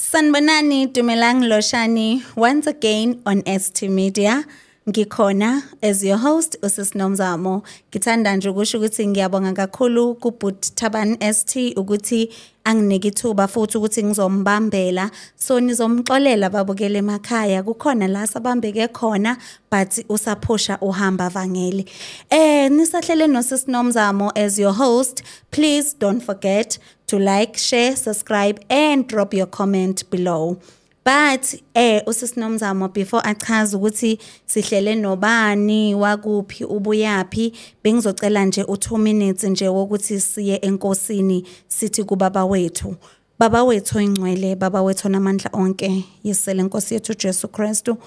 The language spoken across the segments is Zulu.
Sanibonani, Dumelang, Lotjhani, once again on ST Media. Ngikhona as your host, uSis Nomzamo. Ngithanda nje ukusho ukuthi ngiyabonga kakhulu kuBhut Thabani ST ukuthi anginike ithuba futhi ukuthi ngizombambela. So nizomxolela, babukele emakhaya, kukhona la sabambeke khona, but usaphusha uhamba vangeli. Nisahlele noSis Nomzamo as your host. Please don't forget to like, share, subscribe and drop your comment below. But uSis Nomzamo, before achaza ukuthi sihlele nobani, wakuphi, ubuyapi, bengizocela nje u2 minutes nje wokuthi siye enkosini, sithi kubaba wethu. Baba wethu oyingcwele, Baba wethu namandla onke, yisele Nkosi yethu Jesu Kristu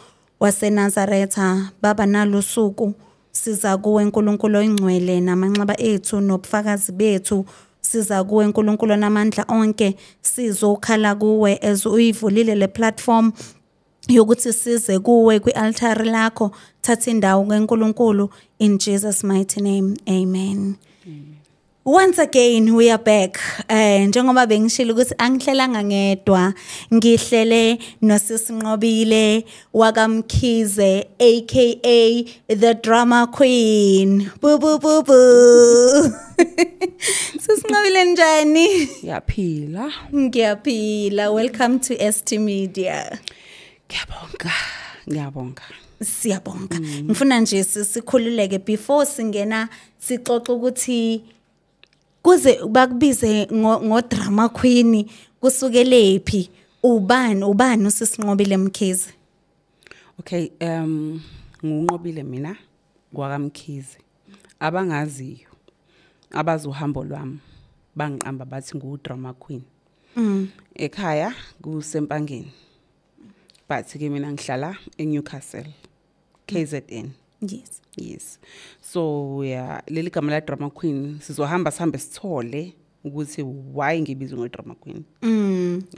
waseNazaretha, Baba, nalusuku siza kuwe, uNkulunkulu oyingcwele, namanxeba ethu nobufakazi bethu. Siza kuwe, uNkulunkulu namandla onke, sizokhala kuwe as uyivulile le platform yokuthi size kuwe kwi-altar lakho. Thatha indawo keNkulunkulu, in Jesus' mighty name, amen. Once again we are back. Njengoba bengishilo ukuthi angihlelanga ngedwa, ngihlele noSisinqobile wakaMkhize, aka the drama queen. Bu bu bu bu. Sisinqobile, njani? Ngiyaphila. Ngiyaphila. Welcome to ST Media. Ngiyabonga. Ngiyabonga. Siyabonga. Ngifuna nje sikhululeke before singena sixoxe ukuthi kuze bakubize ngo drama queen kusukelephi, ubani uSisinqobile Mkhize? Okay, nguNqobile mina kwakaMkhize. Abangaziyo, abazuhambo lwami, bangiqamba bathi ngu drama queen. Ekhaya kuseMpangeni. But ke mina ngihlala eNewcastle, KZN. Yes. So yeah, leli gama la drama queen, sizohamba sihambe sithole ukuthi why ngibizwa ngo drama queen.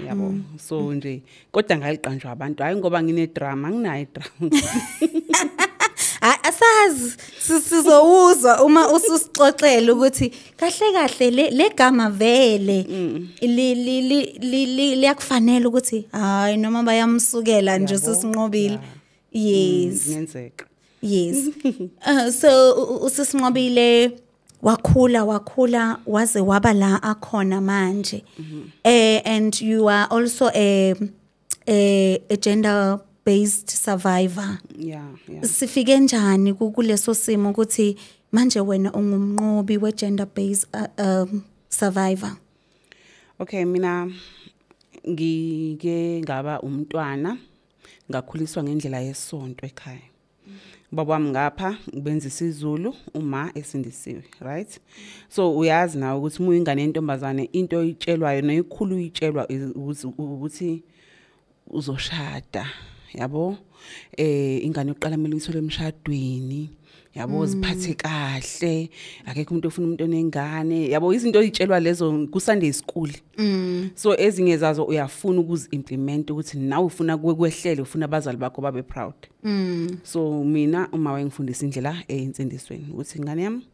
Yabo. So nje kodwa ngaliqanjwa abantu, hayi ngoba ngine drama, nginayo drama. Asazi, sizowuzwa uma ususixoxela ukuthi kahle kahle le gama vele li li li liyakufanele ukuthi hayi noma bayamsukela nje Sisinqobile. Yes. Ngenzeka. Yes. So uSisinqobile wakhula, wakhula waze waba la akhona manje. And you are also a gender based survivor. Yeah. Sifike njani kuleso simo ukuthi manje wena ungumnqobi we gender based survivor? Okay, mina ngike ngaba umntwana, ngakhuliswa ngendlela yesonto ekhaya. Baba wami ngapha ubenza isiZulu, uma esindisiwe, right? So uyazi nawe ukuthi uma uyingane yentombazane, into oyitshelwayo noyikhulu uyitshelwa ukuthi uzoshada, yabo? Ingane yokuqala kumele uyithole emshadweni, yabo, ziphathe kahle, akekho umuntu ofuna umuntu onengane, yabo, izinto oyitshelwa lezo ku Sunday school. So ezinye zazo uyafuna ukuzi-implement ukuthi nawe ufuna kwehlele, ufuna abazali bakho babe proud. So mina uma wayengifundisa indlela eyensindisweni ukuthi ingane yami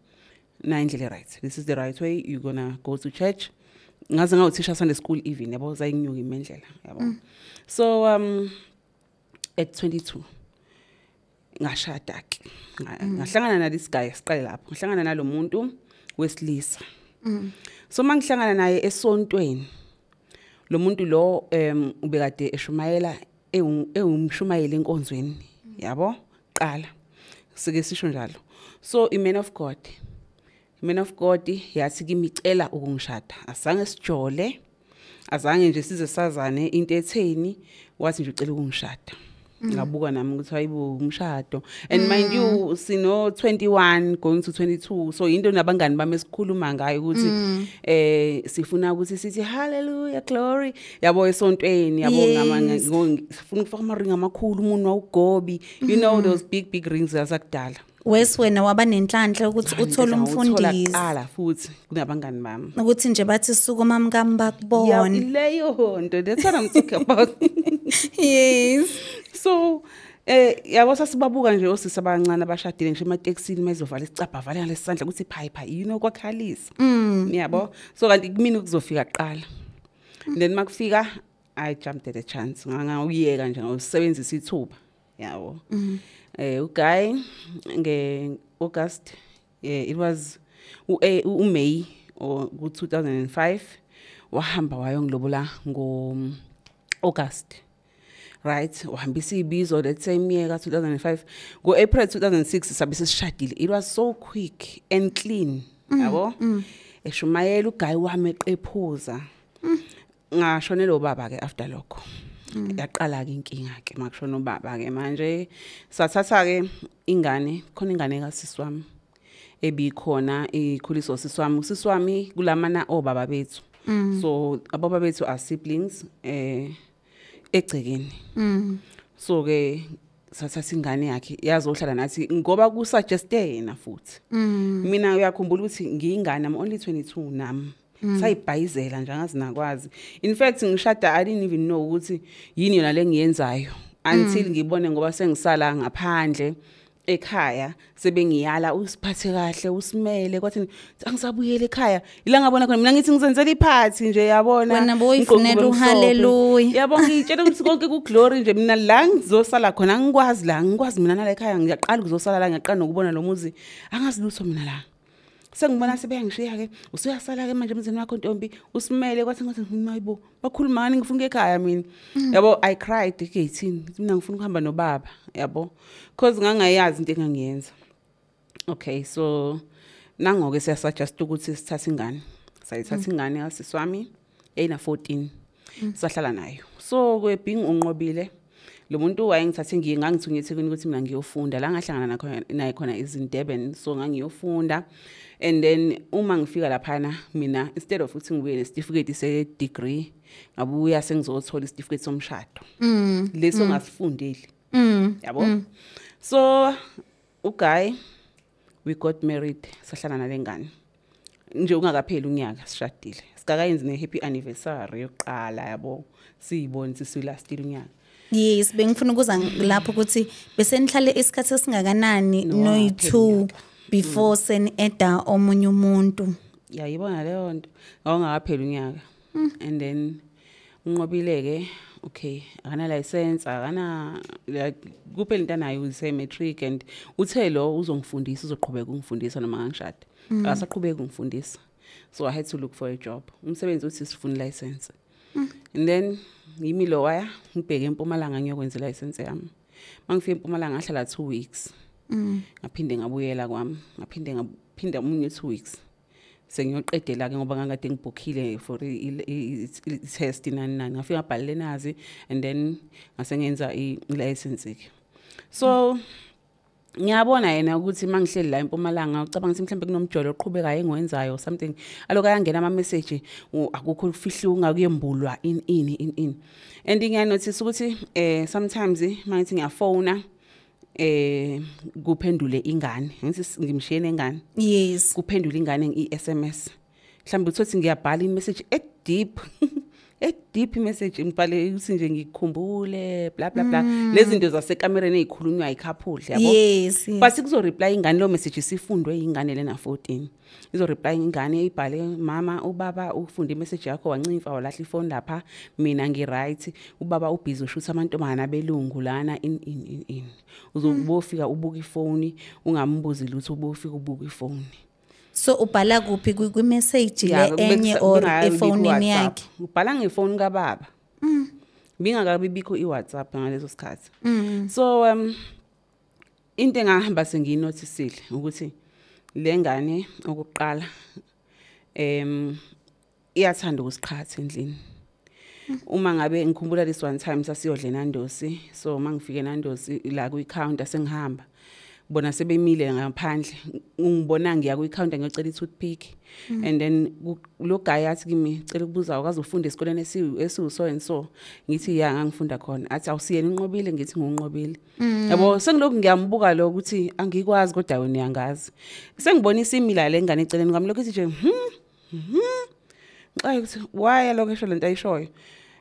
na indlela right, this is the right way, you gonna go to church. Ngaze ngawuthisha Sunday school even, yabo, zayinyuka imendlela, yabo. So at 22 ngashada ke, ngahlangana na this guy. Siqale lapho, ngihlangana nalomuntu wesilisa. So mangihlangana naye esontweni, lo muntu lo ubekade eshumayela, ewumshumayeli enkonzweni, yabo, qala sike sisho njalo. So i man of God, i man of God yathi kimi icela ukungishada. Azange sijole, azange nje size sazane into etheni, wathi nje ucela ukungishada. Ngabuka nami ukuthi hayibo, umshado, and mind you sino 21 going to 22, so into nabangani bami esikhuluma ngayo ukuthi sifuna ukuthi sithi hallelujah, glory, yabo, esontweni, yabo, ngama sifuna ukufaka ama ring amakhulu, umuntu wawugobi, you know those big big rings zasakudala. Wes wena waba nenhlanhla ukuthi uthole umfundisi. Qala futhi kunabangani bami. Ukuthi nje bathi sukuma mkami bakubone. Leyo nto, that's what I'm talking about. So yabo, sasibabuka nje osisi abancane abashadile ngisho ematekisini, mayizovala isicabha vale ngalesandla ukuthi phayi phayi, kwakhalisa. Yabo, so kanti kumina kuzofika kuqala, then makufika I jumped at a chance. Ngangawuyeka nje ngawusebenzisa ithuba, yabo. Uguy nge August, it was uMay or ku 2005 wahamba wayongilobola ngo August. Right, wahambisa ibizo that same year ka 2005. Ngo April 2006 sabe sesishadile. It was so quick and clean, yabo. Eshumayela uguy wami eqephuza. Ngashonela ubaba ke after lokho. Yaqala ke inkinga ke makushona ubaba ke manje. Sathatha ke ingane, khona ingane kasisi wami ebikhona ikhuliswa usisi wami. Usisi wami kulamana obaba bethu. So ababa bethu are siblings egcekeni. So ke sathatha ingane yakhe yazohlala nathi ngoba kusuggeste yena futhi. Mina uyakhumbula ukuthi ngiyingane, I'm only 22 nami. Sayibhayizela nje angazi nakwazi. In fact ngishada I didn't even know ukuthi yini yona lengiyenzayo until ngibone ngoba sengisala ngaphandle ekhaya sebengiyala usiphathe kahle usimele kwathi angisabuyele ekhaya ila ngabona khona mina ngithi ngizenzela iphathi nje yabona. Wena boyifunela uhaleluya. Yabo ngitshela ukuthi konke ku glory nje mina la ngizosala khona angikwazi la ngikwazi mina nala ekhaya ngiyaqala ukuzosala la ngiyaqala nokubona lo muzi angazi lutho mina la. Sengibona sebeyangishiya ke usuyasala ke manje emzini wakho ntombi usimele kwathi ngathi mayibo bakhuluma ngani ngifuna ekhaya mina yabo. I cried egate mina ngifuna ukuhamba nobaba yabo because ngangayazi into engangiyenza. Okay, so nangoke siyasuggest ukuthi sithathe ingane. Sayithatha ingane kasisi wami eyina 14 sahlala nayo. So kwebing unqobile lo muntu wayengithathe ngiye ngangithunywe eThekwini ukuthi mina ngiyofunda la ngahlangana nakho naye khona is in Durban, so ngangiyofunda. And then uma ngifika laphana mina instead of ukuthi ngibuye nesitifiketi se degree ngabuya sengizothola isitifiketi somshado leso ngasifundeli yabo. So uguy we got married sahlala nalengane nje ungakapheli unyaka sishadile sikakayenzi ne happy anniversary yokuqala yabo siyibone sisulastile unyaka. Yes, bengifuna ukuza lapho ukuthi bese nihlale isikhathi esingakanani noyi2 before sen eda omunye umuntu. Yayibona leyo nto awungakapheli unyaka. And then unqobile ke okay akana license akana like kuphela into anayo use matric and uthe lo uzongifundisa uzoqhubeka ungifundisa noma ngangishada akasaqhubeka ungifundisa. So I had to look for a job. Umsebenzi uthi sifuna license. And then yimi lo waya ngibheke eMpumalanga ngiyokwenza license yami. Mangifika eMpumalanga ngahlala 2 weeks. Ngaphinde ngabuyela kwami, ngaphinde ngaphinda umunye 2 weeks. Sengiyoqedela ke ngoba ngangade ngibhukhile for i test nani nani. Ngafika ngabhalela nazi and then ngase ngenza i license ke. So ngiyabona yena ukuthi mangihleli la eMpumalanga ucabanga ukuthi mhlambe kunomjolo oqhubekayo engiwenzayo or something. Aloku ayangena ama message akukho ukufihlunga kuyembulwa in in in in. And ngiyanotice ukuthi sometimes mangithi ngiyafona kuphendule ingane ngithi ngimshiye nengane. Yes, kuphendule ingane nge-SMS. Mhlambe uthothi ngiyabhala i-message e deep e deep message ngibhale ukuthi nje ngikukhumbule bla bla bla lezi zinto zasekamereni ezikhulunywa icouple yabo. Yes, but kuzo reply ingane lo message isifundwe ingane lena 14 izo reply ingane ibhale mama ubaba ufunda imessage yakho wancimfa walahla ifoni lapha mina ngi right ubaba ubhizi ushutha amantombazana abelungu lana in in in in uzobofika ubuka ifoni ungambuzi lutho ubofika ubuka ifoni. So ubhala kuphi kwi message le enye or efonini yakhe? Ubhala ngefoni kababa. Bingakabi bikho iWhatsApp ngaleso sikhathi. So into engahamba sengiyinotisile ukuthi le ngane okokuqala iyathanda ukusiqhatha endlini. Uma ngabe ngikhumbula this one time sasiyodla eNandosi, so mangifike eNandosi la kwi counter sengihamba bona sebemile ngaphandle ungibona ngiya kwi counter ngiyocela i-toothpick and then lo guy athi kimi cela ukubuza awukaze ufunde esikoleni esiwu so and so ngithi ya ngangifunda khona athi awusiyena unqobile ngithi ngunqobile yabo sengilokhu ngiyambuka lo ukuthi angikwazi kodwa wena uyangazi sengibona isimila le ngane eceleni kwami lokhu ithi nje xa ukuthi why lokho esho lento ayishoyo.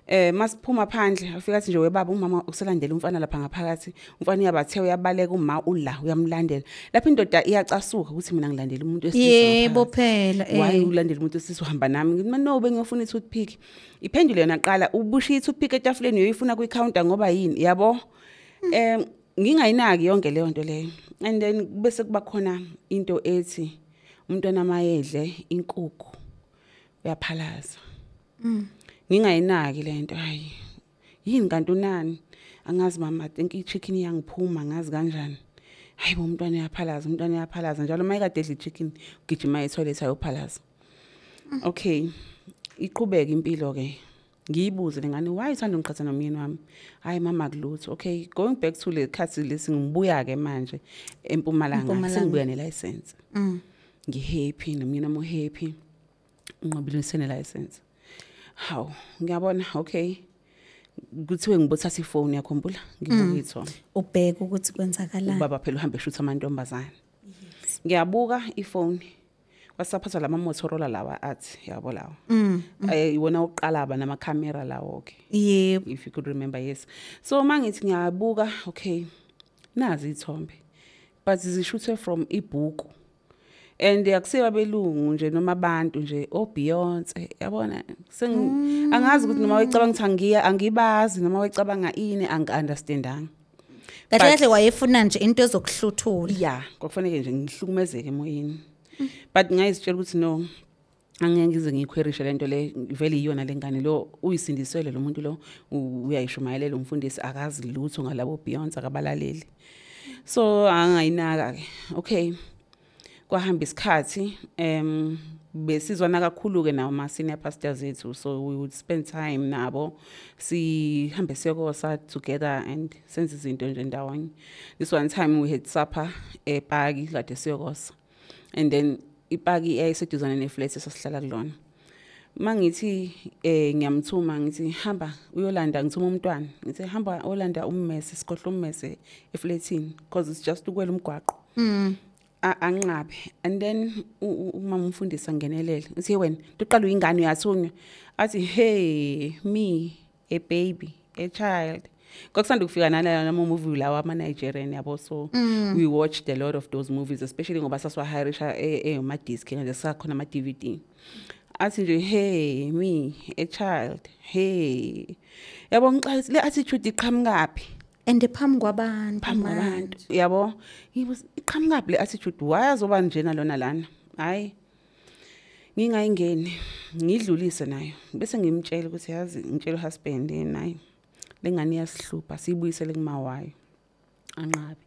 Masiphuma phandle afika athi nje webaba umama uselandela umfana lapha ngaphakathi, umfana uyabathe uyabaleka, uma ula uyamlandela. Lapha indoda iyacasuka ukuthi mina ngilandela umuntu wesilisa. Yebo phela. Why ulandela umuntu wesilisa uhamba nami? Ngithi no, bengiyofuna i-toothpick. Iphendule yona qala ubushiya i-toothpick etafuleni uyoyifuna kwi-counter ngoba yini yabo? Ngingayinaki yonke leyo nto leyo. And then bese kuba khona into ethi umntwana mayedle inkukhu uyaphalaza. Ngingayinaki lento, hayi yini kanti unani? Angazi mama, I think i-chicken iyangiphuma, ngazi kanjani. Hayi bo, umntwana uyaphalaza, umntwana uyaphalaza njalo mayekade edla i-chicken ugijima e-toilet ayophalaza. Okay, iqhubeka impilo ke. Ngiyibuze lengane, why uthanda ungiqhatha nomyeni wami? Hayi mama kulutho. Okay, going back to le khathi lesi ngibuya ke manje eMpumalanga, sengibuya ne-license. Ngi-happy nomyeni wami happy. Nqobile sene license. Hawu, ngiyabona okay. Kuthiwe ngibothatha ifoni yakhumbula ngibuka ithombe. Ubheka ukuthi kwenzakalani. Ubaba phela uhambe eshutha amantombazana. Ngiyabuka ifoni. Wasaphatha lama Motorola lawa athi yabo lawa. Iwona uqala aba nama camera lawo ke. Yebo. If you could remember, yes. So mangithi ngiyabuka, okay. Nazi ithombe. But zishuthwe from ibhuku. And akusiba belungu nje noma abantu nje oBeyonce yabona, angazi ukuthi noma wayicabanga ukuthi angibazi noma wayicabanga ini, angi-understandanga. Kahle kahle wayefuna nje into ezokuhluthula. Yeah, kwakufanele nje ngihlukumezeke emoyeni. But ngayizitshela ukuthi no, angeke ngize ngiyiquerishe lento le, vele iyona lengane lo uyisindisele lo muntu lo uyayishumayelela umfundisi akazi lutho ngalabo Beyonce akabalaleli. So angayinaka ke. Okay. Kwahamba isikhathi, besizwana kakhulu ke nawo ama senior pastors ethu, so we would spend time nabo, sihambe siyokosa together and senze izinto nje ndawonye. This one time we had supper epaki kade siyokosa, and then ipaki yayiseduzane ne-flat esasihlala kulona. Mangithi ngiyamthuma ngithi hamba uyolanda, ngithuma umntwana ngithi hamba olanda ummese, sikhohle ummese eflatini because it's just ukwela umgwaqo. Anqabe. And then umama umfundisi angenelele uthi wena uqala uyingane uyathunywa, athi hey me a baby a child. Kwakusanda kufika nala nama movie lawa ama Nigerian yabo, so we watched a lot of those movies, especially ngoba sasiwahirisha ema disc nje sakhona ama DVD. Athi nje hey me a child, hey yabo, ngixathi le attitude iqhamukaphi? And phambi kwabantu yabo, iqhamukaphi le attitude? Why azoba njena lona lana? Hayi ngingayingeni ngidlulise nayo, bese ngimtshela ukuthi yazi ngitshela husband naye lengane iyasihlupha siyibuyisele kumawayo. Anqabe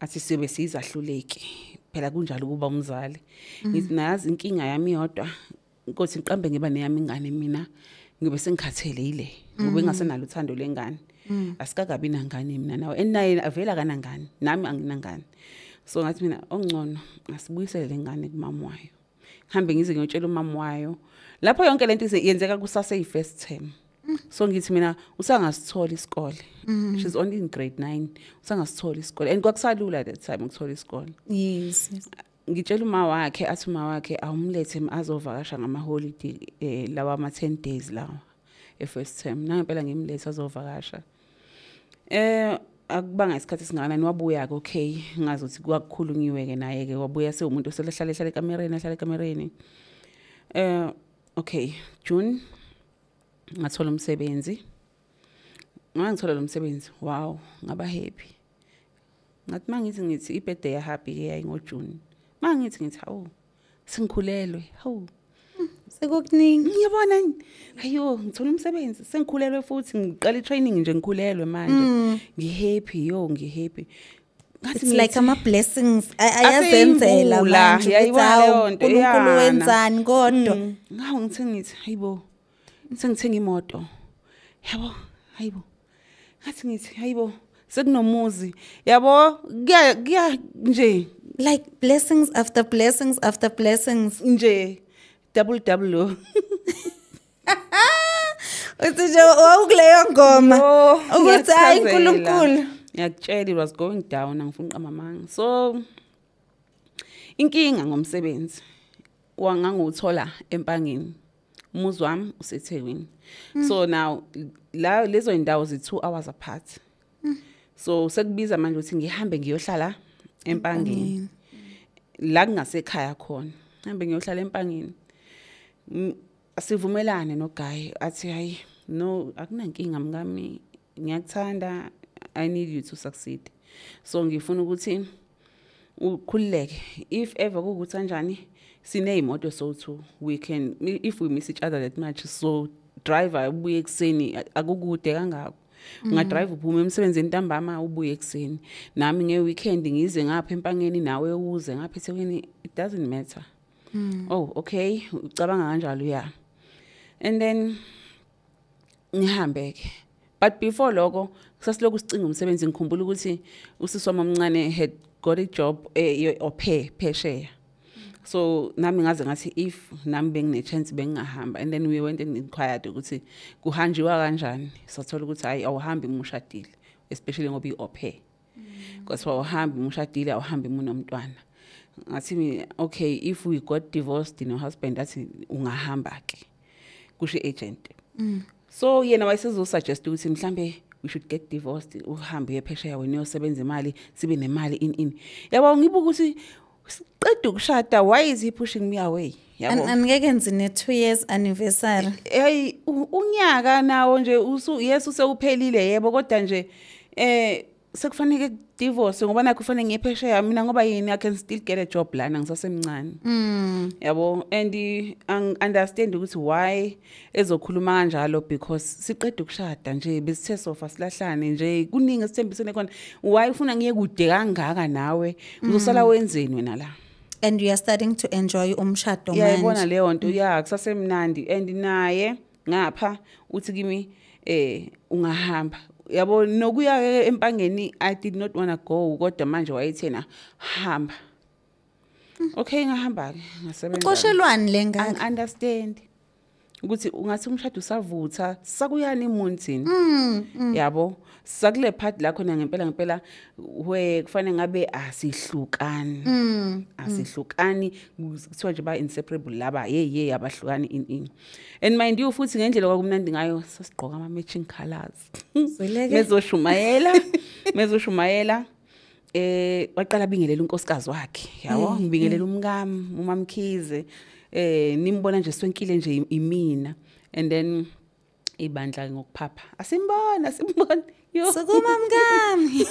athi sibe sizahluleki phela, kunjalo kuba umzali. Ngithi nayazi inkinga yami yodwa inkosi ngiqambe ngiba neyami ingane mina ngibe sengikhathele yile ngoba ngingasenalo uthando lengane. Asikakabi nangane mina nawe, and naye avela kanangane nami anginangane. So ngathi mina ongcono asibuyisele lengane kumama wayo, ngihambe ngize ngiyotshela umama wayo. Lapho yonke lento yenzeka kusase i-first term. So ngithi mina usangasithola isikole. She's only in grade 9, usangasithola isikole, and kwakusalula that time ukuthola isikole. Yes. Ngitshela uma wakhe, athi uma wakhe awumlethe azovakasha ngama holiday lawa ama 10 days lawa e first term. Nangempela ngimlethe azovakasha. Akubanga isikhathi singakanani wabuya ke, okay ngazi ukuthi kwakukhulunyiwe ke naye ke, wabuya sewumuntu oselehlala ehlala ekamereni, ehlala ekamereni. Okay, June ngathola umsebenzi. Ngangithola lo msebenzi, wow, ngaba happy. Ngathi mangithi i-birthday ya happy ke yayi ngoJune. Mangithi hawu sengikhulelwe, hawu sekukuningi. Ngiyabona ayo ngithola umsebenzi sengikhulelwe futhi ngiqala i-training nje ngikhulelwe manje. Ngi-happy yo, ngi-happy. It's like ama blessings ayazenzela manje ukuthi uNkulunkulu wenzani kodwa. Ngawu ngithi hayibo sengithenga imoto yabo, hayibo ngathi ngithi hayibo sekunomuzi yabo, kuya nje like blessings after blessings after blessings nje double double. Uthi nje wawukuleyo ngoma ukuthi hayi uNkulunkulu. Ngiyakutshela it was going down, angifuni uqamba amanga. So inkinga ngomsebenzi wangangiwuthola empangeni, umuzi wami useThekwini. So now la lezo indawo zi 2 hours apart. So sekubiza manje ukuthi ngihambe ngiyohlala eMpangeni. La kungasekhaya khona. Ngihambe ngiyohlala eMpangeni. Asivumelane no-guy, athi hayi no, akunankinga mngami, ngiyakuthanda, I need you to succeed. So ngifuna ukuthi ukhululeke, if ever kuwukuthi kanjani sineyimoto, so two we can, if we miss each other that much, so drive ubuye ekuseni, akukude kangako, ungadrive uphume emsebenzini ntambama ubuye ekuseni, nami nge-weekend ngize ngapha eMpangeni, nawe uze ngapha eThekwini, it doesn't matter. Oh okay, ucabanga kanjalo, yeah. And then ngihambe ke, but before lokho sasilokhu sicinga umsebenzi. Ngikhumbula ukuthi usisi wami omncane had got a job au pair phesheya, so nami ngaze ngathi if nami bengine chance bengingahamba. And then we went and inquired ukuthi kuhanjiwa kanjani. Sathola ukuthi hayi, awuhambi umushadile, especially ngoba i-au pair, because awuhambi umushadile, awuhambi unomntwana. Ngathi mina, okay, if we got divorced no husband, athi ungahamba ke, kusho i-agent. So yena wayesezosuggest ukuthi mhlambe we should get divorced, uhambe uye phesheya wena uyosebenza imali, sibe nemali in yabo. Ngibuka ukuthi siqeda ukushada, why is he pushing me away, yabo? Angeke nzine 2 years anniversary. Hey, unyaka nawo nje usu, yes, usewuphelile, yebo, kodwa nje sekufanele divorce ngoba nakho kufanele ngiye phesheya mina, ngoba yini, I can still get a job lana, ngisasemncane, yabo. And understand ukuthi why ezokhuluma kanjalo, because siqeda ukushada nje, besithe sofa silahlane nje, kuningi esithembisene khona. Why ufuna ngiye kude kangaka nawe? Uzosala wenzeni wena la? And you are starting to enjoy umshado Uyayibona manje. leyo nto ya, kusasemnandi, and naye ngapha uthi kimi ungahamba, yabo. Nokuya eMpangeni I did not want to go, kodwa manje wayethena hamba. Okay, ngahamba ke, ngasebenza. Uxoshelwani le ngaka? Understand ukuthi ungathi umshado usavutha, sakuyani imunthini, yabo, sakule part la khona ngempela ngempela where kufanele ngabe asihlukani, asihlukani, kuthiwa nje ba inseparable laba, hey hey, abahlukani in. And mind you futhi, ngendlela kwakumnandi ngayo, sasigqoka ama matching colors. Zwileke. Mezoshumayela waqala bingelela unkosikazi wakhe, yabo, ngibingelela umkami uMamkhize, nimbona nje swenkile nje imina. And then ibandla ngokuphapha, asimbona, asimbona, yo. Sukuma mkami.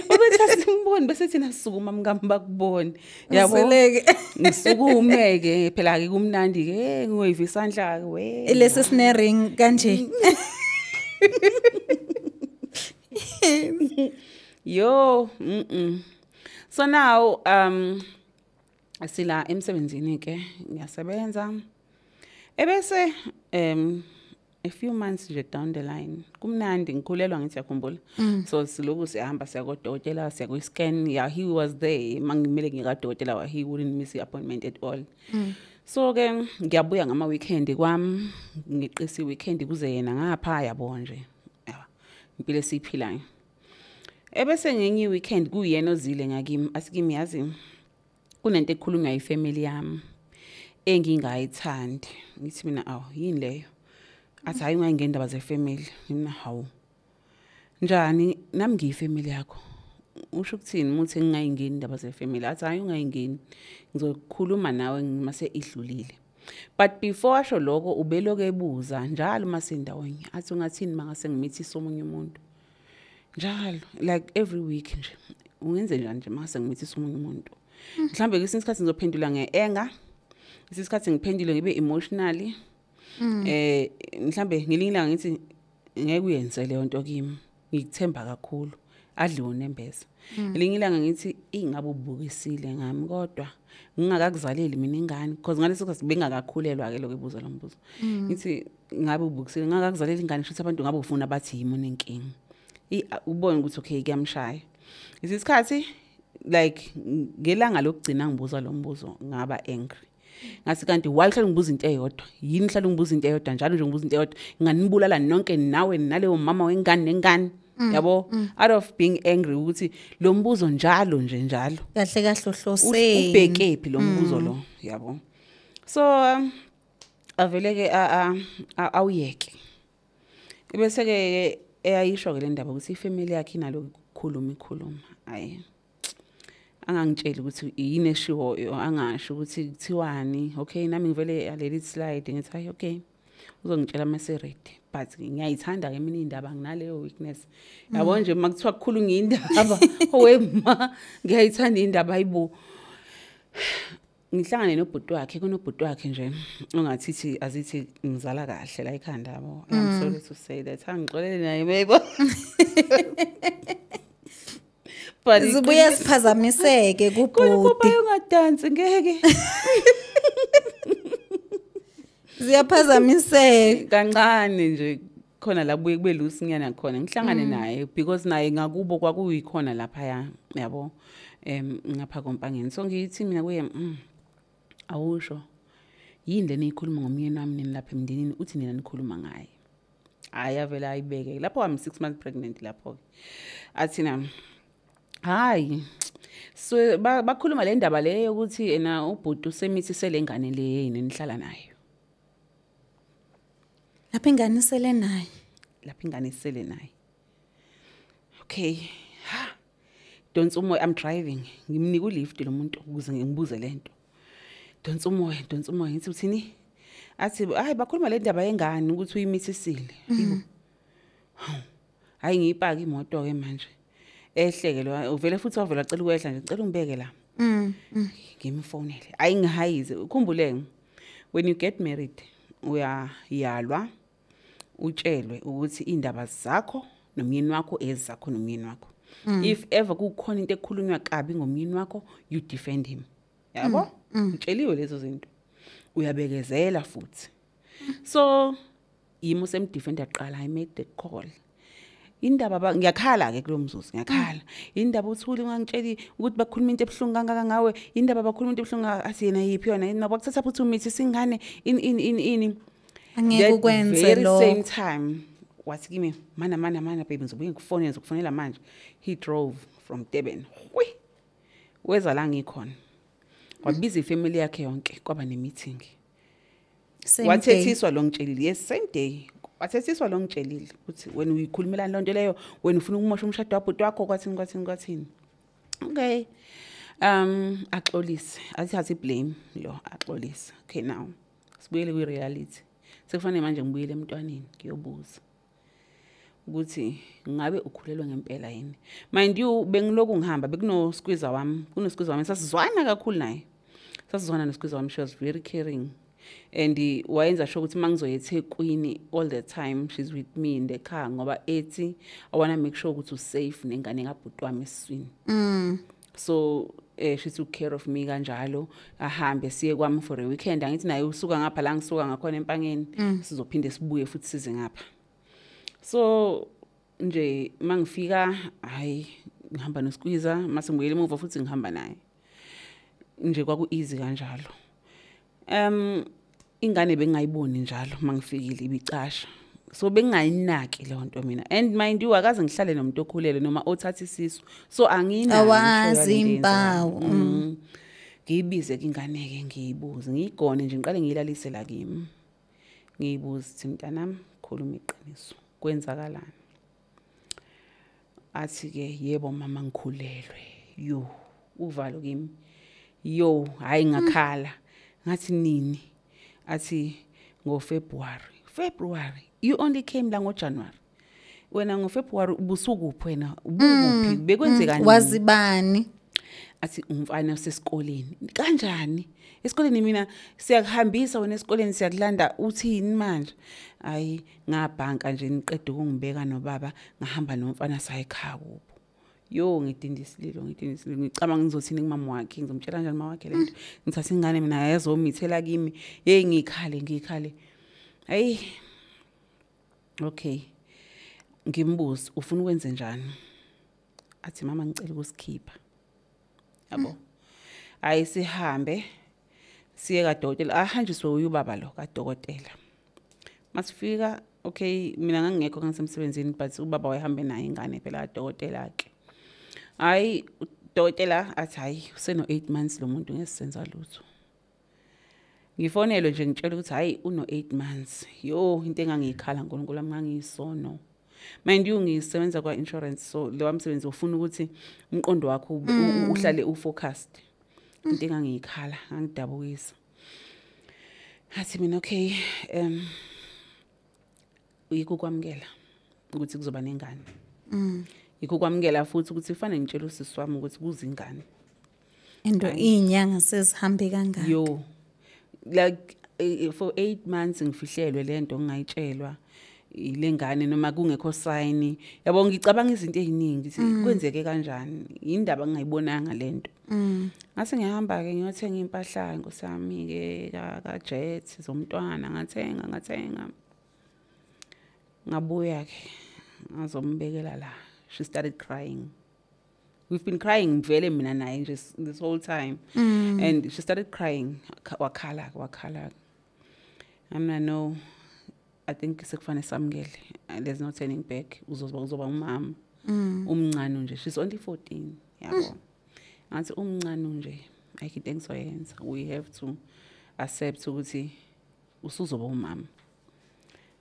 Ukuthi asimboni, bese thina sisukuma mkami, bakubone, yabo. Zwileke. Ngisukume ke phela ke, kumnandi ke, ngiwave isandla ke we. Lesi sine ring kanje. Yo, So now sila emsebenzini ke, ngiyasebenza. Ebese a few months nje down the line, kumnandi, ngikhulelwa, ngithi yakhumbula. So siloku siyahamba siya kodokotela, siya kwi-scan. Yeah, he was there mangimele ngikadokotela, he wouldn't miss the appointment at all. So ke ngiyabuya ngama weekend kwami, ngiqisa i-weekend kuze yena ngapha, yabo nje. Yaba impilo esiyiphilayo. Ebese ngenye i-weekend kuyena ozile ngakimi, athi kimi, yazi kunento ekhulunywa ifamily yami engingayithandi. Ngithi mina, awu, yini leyo? Athi hayi, ungayingeni indaba zefamily. Mina, hawu, njani, nami ngiyifamily yakho, usho ukuthini umuthi ngingayingeni indaba zefamily? Athi hayi, ungayingeni, ngizokhuluma nawe mase idlulile. But before asho lokho, ubeloku ebuza njalo masindawonye, athi ungathini mangase ngimithise omunye umuntu, njalo, like every week nje, ungenze njani nje mase ngimithise omunye umuntu? Mhlambe kwesinye isikhathi ngizophendula nge-anger, kwesinye isikhathi ngiphendule ngibe emotionally, mhlambe ngelinye ilanga ngithi ngeke uyenze leyo nto kimi, ngikuthemba kakhulu, adliwe unembeza. Elinye ilanga ngithi ingabe ubukisile ngami kodwa ngingakakuzaleli mina ingane, because ngaleso sikhathi bengakakhulelwa ke lokho ebuza lo mbuzo. Ngithi ngabe ubukisile ngingakakuzaleli ingane, shuthi abantu ngabe ufuna bathi yimi onenkinga. Ubone ukuthi okay, kuyamshaya isikhathi. Like ngelanga lokugcina ngibuza lo mbuzo, ngaba angry, ngathi kanti why uhlala ngibuza into eyodwa? Yini uhlala ngibuza into eyodwa njalo nje? Ngibuza into eyodwa, nganibulala nonke, nawe naleyo mama wengane nengane, yabo, out of being angry ukuthi lo mbuzo njalo nje, njalo. Kahle kahle uhloseni? Ubhekephi lo mbuzo lo, yabo? So Avele ke awuyeke. Bese ke eyayisho ke le ndaba ukuthi ifamily yakhe inalo ukukhuluma ikhuluma. Hayi. Angangitsheli ukuthi yini eshiwoyo, angasho ukuthi kuthiwani. Okay, nami ngivele aleli slide ngithi hayi okay. Uzongitshela mase ready. But ngiyayithanda ke mina indaba, nginaleyo weakness. Yabo nje makuthiwa kukhulunywa indaba, owe ma ngiyayithanda indaba ayibo. Ngihlangane nobhuti wakhe, kunobhuti wakhe nje ongathithi azithi ngizala kahle la ekhanda yabo. I'm sorry to say that. Angixolele naye maybe. But zibuye siphazamiseke kubhuti. Ungadansi ngeke. Ziyaphazamiseka kancane nje khona la buye kube loose nyana khona. Ngihlangane naye because naye ngakubo kwakuyikhona lapha yabo. Ngapha kompangeni. So ngithi mina kuye awusho yini lena ikhuluma ngomyeni wami nini lapha emndenini, uthi nina nikhuluma ngaye. Hayi avela ayibeke lapho I'm 6 months pregnant lapho. Athi na hayi so bakhuluma le ndaba leyo ukuthi ena ubhuti usemithi selengane le yini nihlala nayo. Lapha ingane isele naye. Lapha ingane isele naye. Okay. Ha. Donsa umoya, I'm driving. Ngimnika ulift lo muntu ukuze ngibuze lento. Donsa umoya, donsa umoya ngithi uthini? Athi hayi bakhuluma le ndaba yengane ukuthi uyimithisile. Yibo. Hayi ngiyipaka imoto ke manje. Ehleke lo uvele futhi wavela acela ukwehla nje, ngicela ungibeke la. Ngimfonele. Hayi ngihayize. Ukhumbule when you get married uyayalwa utshelwe ukuthi indaba zakho nomyeni wakho ezakho nomyeni wakho. If ever kukhona into ekhulunywa kabi ngomyeni wakho, you defend him. Yabo? Utsheliwe lezo zinto. Uyabekezela futhi. So yimo semdefender qala, I made the call. Indaba ngiyakhala ke kulomzuzu, ngiyakhala. Indaba uthuli ungangitsheli ukuthi bakhuluma into ebhlungu kangaka ngawe, indaba bakhuluma into ebhlungu athi yena yiphi yona, noba kuthatha futhi umithi singane in angeke ukwenze lokho. Same time wathi kimi mana baby ngizobuye ngikufonele, ngizokufonela manje. He drove from Durban. Weza la ngikhona. Wabiza ifamily yakhe yonke kwaba ne meeting. Wathethiswa lo ngitshelile, yes same day. Wathethiswa lo ngitshelile ukuthi wena uyikhulumelani lonto leyo, wena ufuna ukumosha umshado wabhuti wakho kwathini. Okay. Axolise. Athi blame lo axolise. Okay now. Sibuyele kwi reality. Sekufanele manje ngibuyele emntwaneni ngiyobuza ukuthi ngabe ukhulelwe ngempela yini. Mind you bengiloku ngihamba bekuno squeezer wami, kuno squeezer wami sasizwana kakhulu naye. Sasizwana no squeezer wami, she was very caring. And wayenza sure ukuthi mangizoya eThekwini all the time she's with me in the car ngoba ethi I want to make sure ukuthi usafe nengane ngabhuti wami esiswini. So she took care of me kanjalo, ahambe siye kwami for a weekend. Angithi naye usuka ngapha la ngisuka ngakhona empangeni, sizophinde sibuye futhi size ngapha. So nje mangifika hayi ngihamba no squeezer, mase ngibuyele emuva futhi ngihamba naye. Nje kwaku easy kanjalo. Ingane bengayiboni njalo mangifikile ibicasha. So bengayinaki le nto mina. And mind you akaze ngihlale nomuntu okhulele noma othatha isisu. So anginayo awazi impawu. Ngiyibize ke ingane ke ngiyibuze, ngiyigone nje ngiqale ngiyilalise la kimi. Ngiyibuze ukuthi mntanami khuluma iqiniso. Kwenzakalani? Athi ke yebo mama ngikhulelwe. Yo, uvalo kimi. Yo, hayi ngakhala. Ngathi nini? Athi ngo February. February. You only came la ngo January. Wena ngo February ubusukuphi wena? Ubukuphi? Bekwenzekani? Wazibani? Athi umfana usesikoleni. Kanjani? Esikoleni mina siyakuhambisa wena esikoleni siyakulanda uthini manje? Hayi ngabhanka nje niqeda ukungibeka nobaba ngahamba nomfana sayikhaya kubo. Yo ngidinda isililo ngicabanga ngizothini kumama wakhe, ngizomtshela kanjani mama wakhe lento. Ngithatha ingane mina yazomithela kimi. Hey ngikhale. Hey. Okay. Ngimbuze ufuna ukwenze njani? Athi mama ngicela ukusikhipha. Yabo. Hayi sihambe siye kadokotela, ahanjiswe uyubaba lo kadokotela. Masifika okay mina ngangekho ngisemsebenzini but ubaba wayehambe naye ingane phela kadokotela ke. Hayi udokotela athi hayi useno 8 months lo muntu ngesisenza lutho. Ngifonelwe nje ngitshela ukuthi hayi uno 8 months. Yo, into engangiyikhala, uNkulunkulu wami, ngangiyisono. Mind you, ngisebenza kwa insurance, so lo msebenzi ufuna ukuthi umqondo wakho uhlale ufocused. Into engangiyikhala, ngangidabukisa. Ngathi mina, okay, yikho kwamukela ukuthi kuzoba nengane. Yikho kwamukela futhi ukuthi kufanele ngitshele usisi wami ukuthi kuza ingane. And iy'nyanga sezihambe kangaka. Yo, like for 8 months ngifihlelwe lento, ngingayitshelwa ile ngane noma kungekho sign, yabo. Ngicabanga izinto eziningi ukuthi kwenzeke kanjani, indaba ngingayibonanga lento. Ngase ngihamba ke ngiyothenga impahla, nkosami ke, ka Jet zomntwana. Ngathenga, ngathenga, ngabuya ke ngazombekela la. She started crying. We've been crying vele mina naye nje this whole time, and she started crying. Wakhala, wakhala. I'm like, no, I think sekufanele samukele. There's no turning back. Uzoba umama. Umncane nje, she's only 14, yabo. Ngathi umncane nje, ayikho into engizoyenza, we have to accept ukuthi usuzoba umama.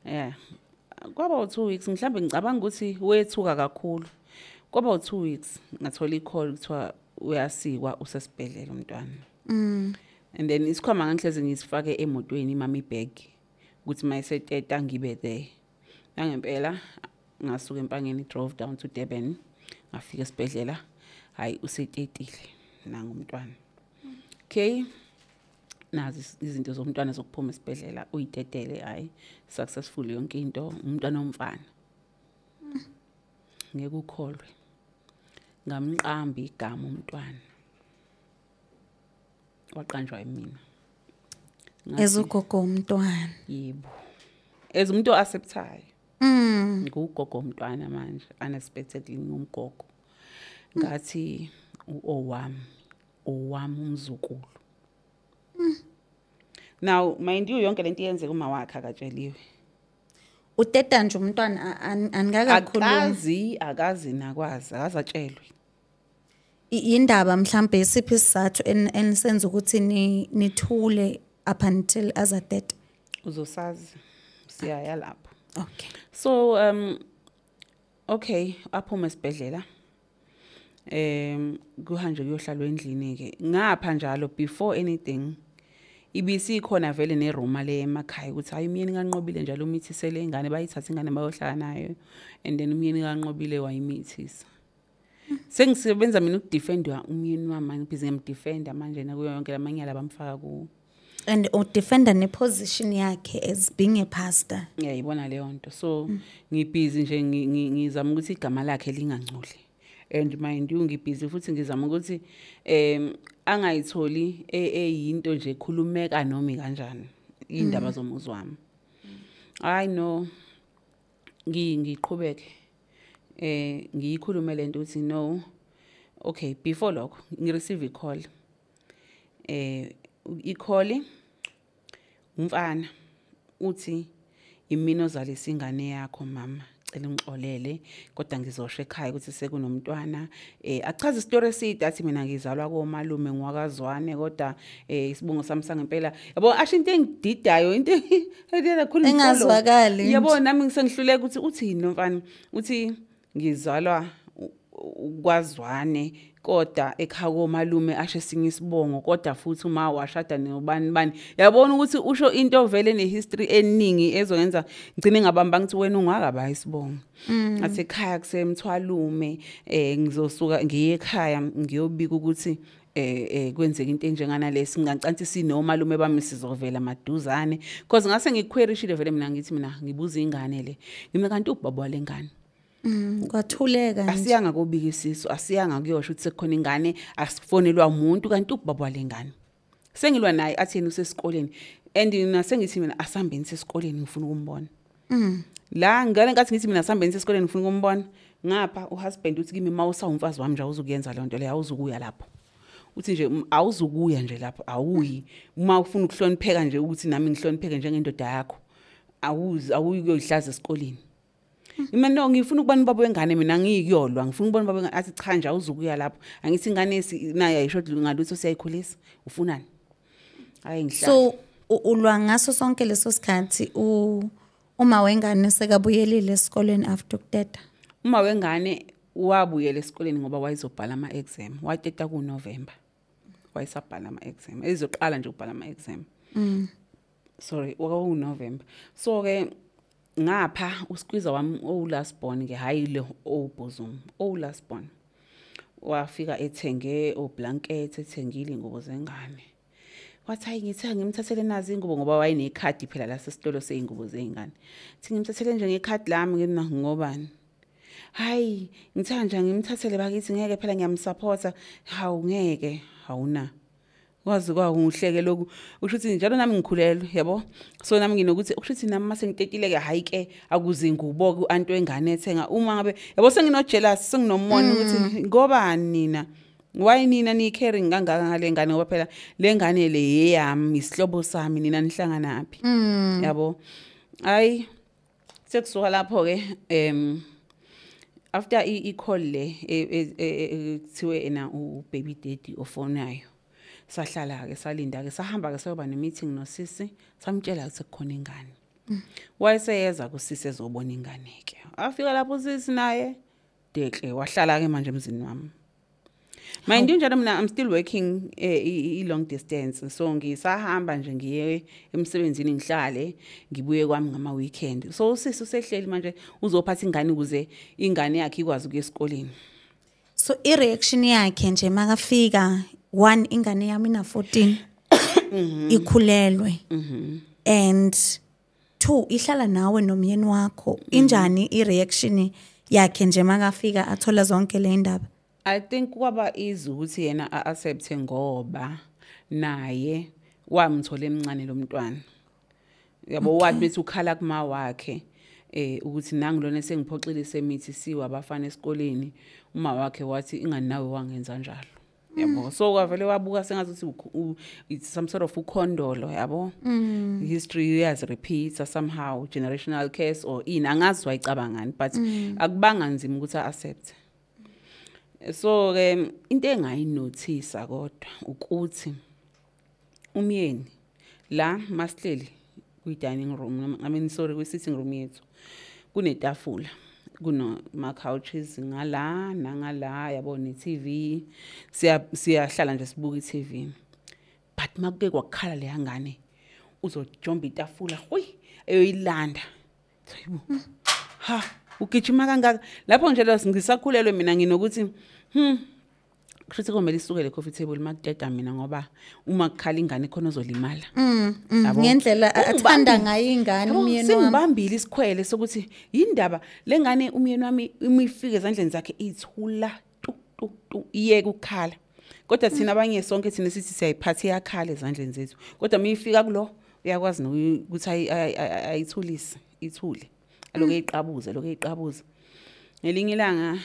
Yeah, kwaba u2 weeks mhlambe, ngicabanga ukuthi wethuka kakhulu. Kwaba u2 weeks ngathola i-call, kuthiwa uyasikwa, usesibhedlela umntwana. And then isikhwama ngangihlezi ngisifake emotweni, imami bag, ukuthi mayiseteta ngibe there. Nangempela ngasuka eMpangeni, drove down to Durban, ngafika esibhedlela, hayi, usetetile nanga umntwana. Okay, nazi izinto zomntwana zokuphuma esibhedlela, uyitetele, hayi, successful yonke into, umntwana omfana. Ngeke ukholwe, ngamqamba igama umntwana, waqanjwa yimina. Ngathi, Ezugogo umntwana. Yebo, as umuntu o-acceptayo. Ngugogo umntwana manje, unexpectedly ngumgogo. Ngathi owami, owami umzukulu. Now mind you, yonke lento iyenzeka uma wakhe akatsheliwe. Uteta nje umntwana aningakakhulumi. Akazi, akazi nakwazi, akazatshelwe. Indaba mhlambe isiphi isizathu enisenza ukuthi nithule up until azateta? Uzosazi, siyaya lapho. Okay. So okay, aphuma esibhedlela, kuhanjwe kuyohlalwa endlini ke ngapha njalo. Before anything, ibisikhona vele nerumour le emakhaya ukuthi hayi, umyeni kaNqobile njalo umithisele ingane, bayithatha ingane bayohlala nayo, and then umyeni kaNqobile wayimithisa. Sengisebenza mina ukudefenda umyeni wami, ngibhizi ngiyamdefenda manje nakuyo yonke lamanyala bamfaka kuwo. And udefenda neposition yakhe as being a pastor. Ngiyayibona leyo nto, so ngibhizi nje ngizama ukuthi igama lakhe lingangcoli, and mind you, ngibhizi futhi ngizama ukuthi angayitholi eyinto nje ekhulumeka noma kanjani indaba zomuzi wami. Hayi no, ngiqhubeke ngiyikhulume lento ukuthi no. Okay, before lokho ngireceive i-call, i-call umfana uthi, imina ozalisa ingane yakho mama, cela ungixolele, kodwa ngizosho ekhaya ukuthi sekunomntwana. Achaze isitori eside, athi mina ngizalwa komalume, ngiwakazwane, kodwa isibongo sami sangempela, yabo, asho into engididayo, into kakhulu. Engazwakali nje. Yabo, nami ngisengihluleka ukuthi uthini lo mfana. Uthi ngizalwa kwazwane, kodwa ekhaya komalume, asho esinye isibongo, kodwa futhi uma washada nobani bani, yabona ukuthi usho into vele nehistory eningi ezongenza ngicine ngabamba ngithi wena ungakaba isibongo. Ngathi ekhaya kusemthwalume, ngizosuka ngiye ekhaya ngiyobika ukuthi kwenzeka into enjengana lesi, ngingacansi sinomalume bami, sizovela maduzane, because ngase ngiqueryishile vele mina, ngithi mina ngibuza ingane le, ngime kanti ubaba wale ngane. Kwathuleka nje. Asiyanga kobika isisu, asiyanga kuyosho ukuthi sekukhona ingane, asifonelwa umuntu, kanti ubaba wale ngane sengilwa naye, athi yena usesikoleni, and mina sengithi mina asihambeni sesikoleni, ngifuna ukumbona. La ngale nkathi ngithi mina asihambeni sesikoleni, ngifuna ukumbona, ngapha uhusband uthi kimi, mawusawumfazi wami nje awuzukuyenza leyo nto leyo, awuzukuya lapho. Uthi nje awuzukuya nje lapho, awuyi. Uma ufuna ukuhlonipheka nje, ukuthi nami ngihlonipheke njengendoda yakho, awuzi, awuyi kuyoyihlaza esikoleni. Mina no, ngifuna ukubona ubaba wengane, mina ngiyikuyolwa, ngifuna ukubona ubaba wengane. Athi cha nje, awuzukuya lapho. Angithi ingane nayo ayisho ngalutho, siyayikhulisa, ufunani? Hayi, ngihlala. So Ulwa ngaso sonke leso sikhathi uma wengane sekabuyelile esikoleni after ukuteta? Uma wengane wabuyela esikoleni ngoba wayezobhala ama-exam. Wateta ku-November, wayesabhala ama-exam, ezoqala nje ukubhala ama-exam. Sorry, kwakuwu-November. So-ke ngapha uskwiza wami owu-last born ke, hhayi le owubhozomu, owu-last born, wafika ethenge o-blanket, ethengile iy'ngubo zengane. Wathi, "Hayi, ngithe ngimthathele nazi iy'ngubo," ngoba wayenekhadi phela lasesitolo sey'ngubo zey'ngane. Thi ngimthathele nje ngekhadi lami. Ngithi, "Ngobani?" "Hayi, ngithanda nje ngimthathele bakithi, ngeke phela, ngiyamsupporta." Hawu, ngeke, hawuna kwazi kwakuhleke lokhu. Usho ukuthi njalo nami ngikhulelwe, yabo. So nami nginokuthi usho ukuthi nami mase ngitetile-ke, hhayi-ke, akuzingubo-ke u-anti wengane ethenga uma ngabe, yabo, sengino-jealous, senginomona ukuthi ngobani nina, why nina niyi-caring kangaka ngale ngane, ngoba phela le ngane le yeyami, isihlobo sami, nina nihlanganaphi, yabo? Hayi, sekusuka lapho-ke, after i-call le kuthiwe ena u-baby daddy ofonayo, sahlala-ke, salinda-ke, sahamba-ke sayoba ne-meeting nosisi, samtshela ukuthi kukhona ingane. Wayeseyeza kusisi ezobona ingane-ke. Afika lapho usisi naye dekle, wahlala-ke manje emzini wami. Mind you, njalo mina I'm still working i-long distance, so ngisahamba nje ngiye emsebenzini, ngihlale, ngibuye kwami ngama-weekend. So usisi usehleli manje, uzophatha ingane ukuze ingane yakhe ikwazi ukuya esikoleni. So i-reaction yakhe nje makafika, one, ingane yami ina 14, ikhulelwe, and two, ihlala nawe nomyeni wakho, injani i-reaction yakhe nje makafika athola zonke le ndaba? I think kwaba easy ukuthi yena a-accepte ngoba naye wamthola emncane lo mntwana. Yabo, wathi bethi ukhala kuma wakhe ukuthi nangu lona sengiphoxile semithi siwa abafana esikoleni, uma wakhe wathi ingani nawe wangenza njalo. Yabo, so kwavele wabuka sengathi it's some sort of ukhondolo, yabo. History iyazi-repeat somehow, generational curse or ini, angazi wayicabangani, but akubanga nzima ukuthi a-accept. So ke into engayinothisa kodwa ukuthi umyeni la masihleli kwi dining room, I mean, sorry, kwi sitting room yethu, kunetafula, kunama couches ngala nangala, yabo, ne TV, siyahlala nje sibuka i-TV, but makuke kwakhala leya ngane, uzojomba itafula, huy, eyoyilanda. Hayibo, ha, ugijima kangaka lapho nje lo ngisakhulelwe mina, nginokuthi kushuthi kumele isuke le coffee table makuteta mina, ngoba uma kukhala ingane khona ozolimala. Yabo. Ngendlela athanda ngayo ingane Yabo, umyeni wami. Sengibambile isikhwele sokuthi yindaba lengane umyeni wami uma ifika ezandleni zakhe ithula tu tu tu, iyeke ukukhala, kodwa thina abanye sonke thina sithi siyayiphatha, iyakhala ezandleni zethu, kodwa uma ifika kulo uyakwazi ukuthi ayithulise, ithule, aloku eyiqabuza, aloku eyiqabuza. Ngelinye ilanga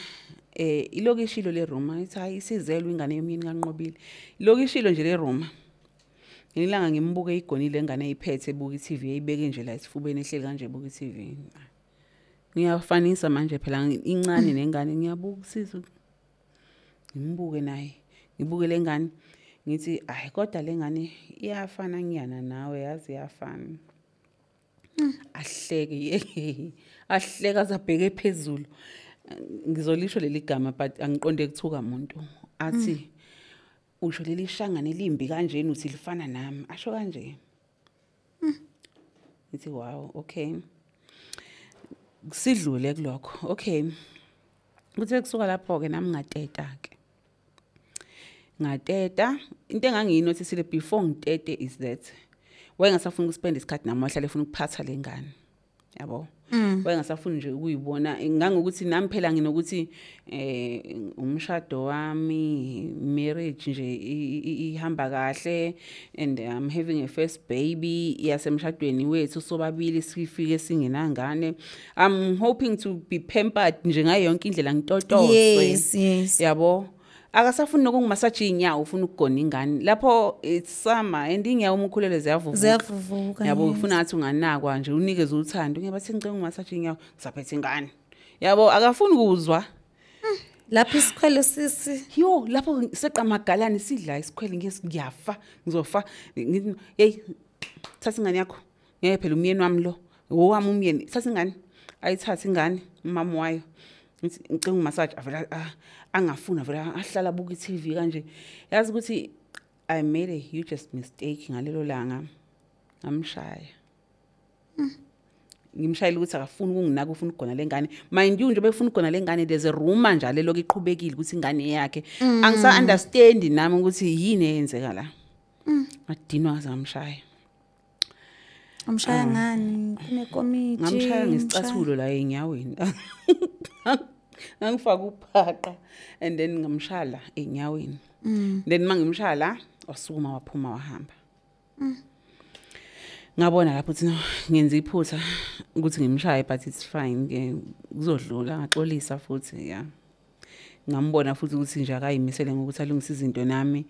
ilokishilo le rumour ithi, hayi, isizelwe ingane yomyeni kaNqobile. Ilokishilo nje le rumour. Ngelinye ilanga ngimbuke igonile ingane eyiphethe, ebuka i-TV, eyibeke nje la esifubeni, ehleli kanje ebuka i-TV. Ngiyafanisa manje phela, incane nengane, ngiyabuka usisi, ngimbuke naye, ngibuke le ngane, ngithi, "Hayi, kodwa le ngane iyafana ngiyana nawe, yazi iyafana." Ahleke, ahleka azabheke phezulu. Ngizolisho leli gama but angiqonde kuthuka umuntu. Athi, "Usho leli shangane limbi kanjena uthi lifana nami?" Asho kanje. Ngithi, "Wow, okay." Sidlule kulokho. Okay, kuthe kusuka lapho ke nami ngateta ke, ngateta. Into engangiyinothisile before ngitete is that wayengasafuni ukuspend isikhathi nami, wahlala efuna ukuphatha le ngane, yabo. Wayengasafuni nje ukuyibona, ngangokuthi nami phela nginokuthi umshado wami, marriage nje ihamba kahle and I'm having a first baby yasemshadweni wethu sobabili, sifike singenangane. I'm hoping to be pampered nje ngayo yonke indlela, ngitotoswe. Yes. Yabo, akasafuni nokungimasaja iy'nyawo, ufuna ukugona ingane. Lapho it's summer and iy'nyawo uma ukhulelwe ziyavuvuka. Ziyavuvuka. Yabo. Ufuna ngathi unganakwa nje, unikeze uthando. Ngiyabathi ngicela ungimasaje iy'nyawo, ngisaphethe ingane, yabo. Akafuni kuzwa. Lapho isikhwele sisi Yo, lapho seqa amagalane, sidla isikhwele, ngiyafa, ngizofa. Ngithi, hey. Thatha ingane yakho. Ngeke phela umyeni wami lo. Owami umyeni. Thatha ingane. Ayithathe ingane umama wayo. Ngithi ngicela umassage avela angafuna vela ahlala buka iTV kanje. Yazi ukuthi I made a hugest mistake ngalelo langa. Ngamshaya. Ngimshayela ukuthi akafuni ukunginaka, ufuna ukugona lengane. Mind you nje befuna ukugona lengane, there's a rumor njalo lokhu iqhubekile ukuthi ingane yakhe. Angisa understand nami ukuthi yini eyenzeka la. Ngadinwa ngaze ngamshaya. Umshaya ngani? Kunekomiti. Ngamshaya ngesicathulo la enyaweni. Ngangifaka uphaqa and then ngamshaya la enyaweni. Then mangimshaya la wasukuma waphuma wahamba. Ngabona lapho ukuthi no, ngenza iphutha ukuthi ngimshaye, but it's fine ke, kuzodlula. Ngaxolisa futhi, yeah. Ngambona futhi ukuthi nje akayimisele ngokuthi alungise izinto nami.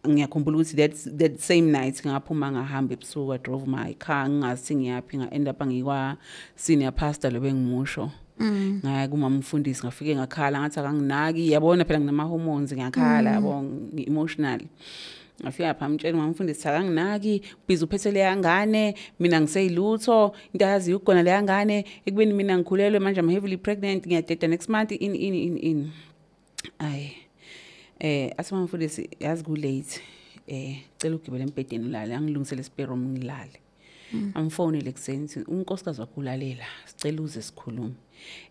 Ngiyakhumbula ukuthi that same night ngaphuma ngahamba ebusuku, I drove my car, ngingazi ngiyaphi, nga end up ngikwa senior pastor lo bengimusho. Ngaya kumama umfundisi, ngafike ngakhala, ngathi akanginaki, yabona phela nginama hormones, ngiyakhala, yabo, emotional. Ngafika lapha ngitshela umama umfundisi akanginaki, busy uphethe le yangane, mina ngiseyilutho, into ayaziyo ukugona le yangane, ekubeni mina ngikhulelwe manje, I'm heavily pregnant, ngiyadeda next month, in in in in. Ay. Athi mama umfundisi, yazi ku late. Cela ugibele embhedeni ulale, angilungisele spare room ngilale. Amfonele ekuseni ukuthi unkosikazi wakho ulalela, sicela uze sikhulume.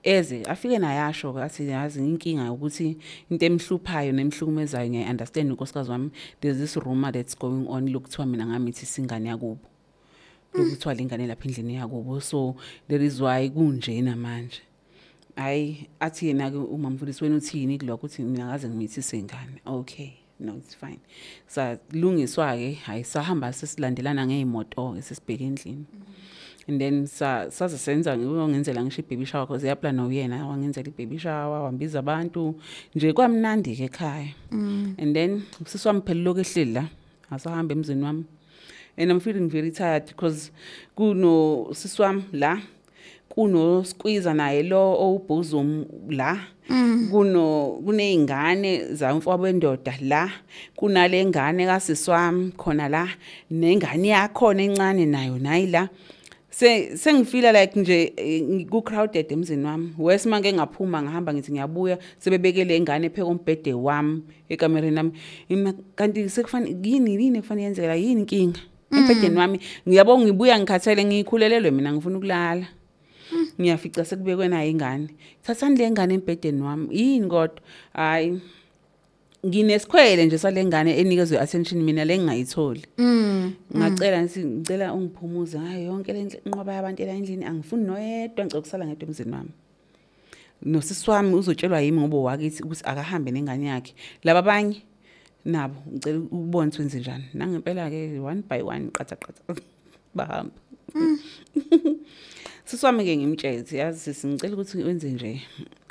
Eze afike naye asho athi yazi inkinga ukuthi into emhluphayo nemhlukumezayo, ngiya understand unkosikazi wami, there's this rumor that's going on lokuthiwa mina ngamithi singane yakubo. Lokuthiwa lengane lapha endlini yakubo, so there is why kunjena manje. Hayi, athi yena ke uma mfundisi wena uthini kulokho, uthi mina ngaze ngimithise ingane. Okay, no, it's fine. Salungiswa ke, hayi, sahamba sesilandelana ngezimoto ke sesibheke endlini. And then saze senza, ngenzela ngisho i-baby shower, because yaplan uyena wangenzela i-baby shower, wambiza abantu nje, kwamnandi ke ekhaya. And then usisi wami phela lokhu ehleli la, asahamba emzini wami. And I'm feeling very tired because kuno sisi wami la, kuno squeezer naye lo owubhuzum la, kuno kuneyingane zamfowabo wendoda la, kunale ngane kasisi wami khona la, nengane yakhona encane nayo nayi la. Sengifila like nje ku crowded emzini wami. Wes manke ngaphuma ngahamba, ngithi ngiyabuya, sebebekele ingane pheka umbhede wami ekamereni nami. Ima kanti sekufanele yini, yini ekufanele yenzeka, yini inkinga embhedeni wami? Ngiyabonga, ngibuya ngikhathele, ngikhulelelwe mina, ngifuna ukulala. Ngiyafica sekubekwe nayo ingane. Thathani le ngane embhedeni wami. Yini kodwa? Hayi, nginesikhwele nje sale ngane enikezwe attention mina le ngingayitholi. Ngacela ngithi ngicela ungiphumuze ngayo yonke le nqwaba yabantu la endlini, angifuni noyedwa, ngicela ukusala ngedwa emzini wami. Nosisi wami uzotshelwa yimi ngoba wakithi ukuthi akahambe nengane yakhe. Laba abanye nabo ngicela ukubona ukuthi wenze njani. Nangempela ke, one by one, qatha qatha, bahamba. Sisi wami ke ngimtshele, yazi sisi, ngicela ukuthi wenze nje,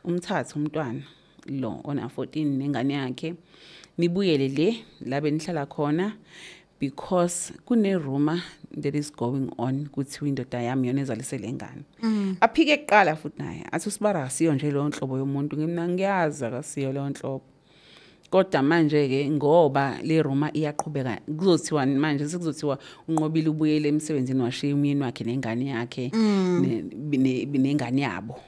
umthathe umntwana lo ona 14 nengane yakhe, nibuyele le la benihlala khona, because kune rumor that is going on kuthiwa indoda yami yona ezalise lengane. Aphike kuqala futhi naye athi usibara asiyo nje leyo nhlobo yomuntu. Ngimna ngiyazi akasiyo leyo nhlobo, kodwa manje ke ngoba le rumor iyaqhubeka, kuzothiwa manje sekuzothiwa unqobile ubuyele emsebenzini washiya umyeni wakhe nengane yakhe nengane yabo,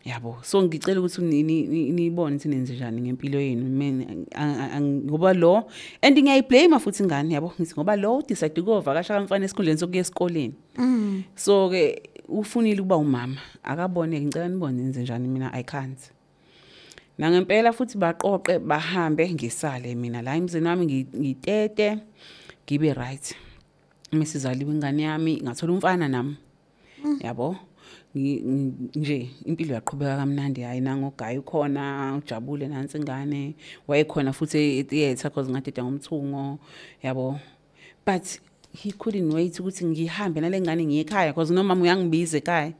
yabo. So ngicela ukuthi nibone ukuthi nenze njani ngempilo yenu. Mina ngoba lo, and ngiyayiblame futhi ingane, yabo, ngithi ngoba lo decide ukuyovakasha kamfana esikhundleni sokuya esikoleni, so ke ufunile ukuba umama akabone. Ngicela nibone nenze njani, mina I can't. Nangempela futhi baqoqe bahambe, ngisale mina la emzini wami, ngitete ngibe right. Mesizaliwe ingane yami, ngathola umfana nami, yabo, nje impilo yaqhubeka kamnandi. Hayi, nangogayi ukhona ujabule, nansi ingane wayekhona futhi e-theatre cause ngadeda ngomthungo, yabo, but he couldn't wait ukuthi ngihambe nale ngane ngiye ekhaya, cause nomama uyangibiza ekhaya,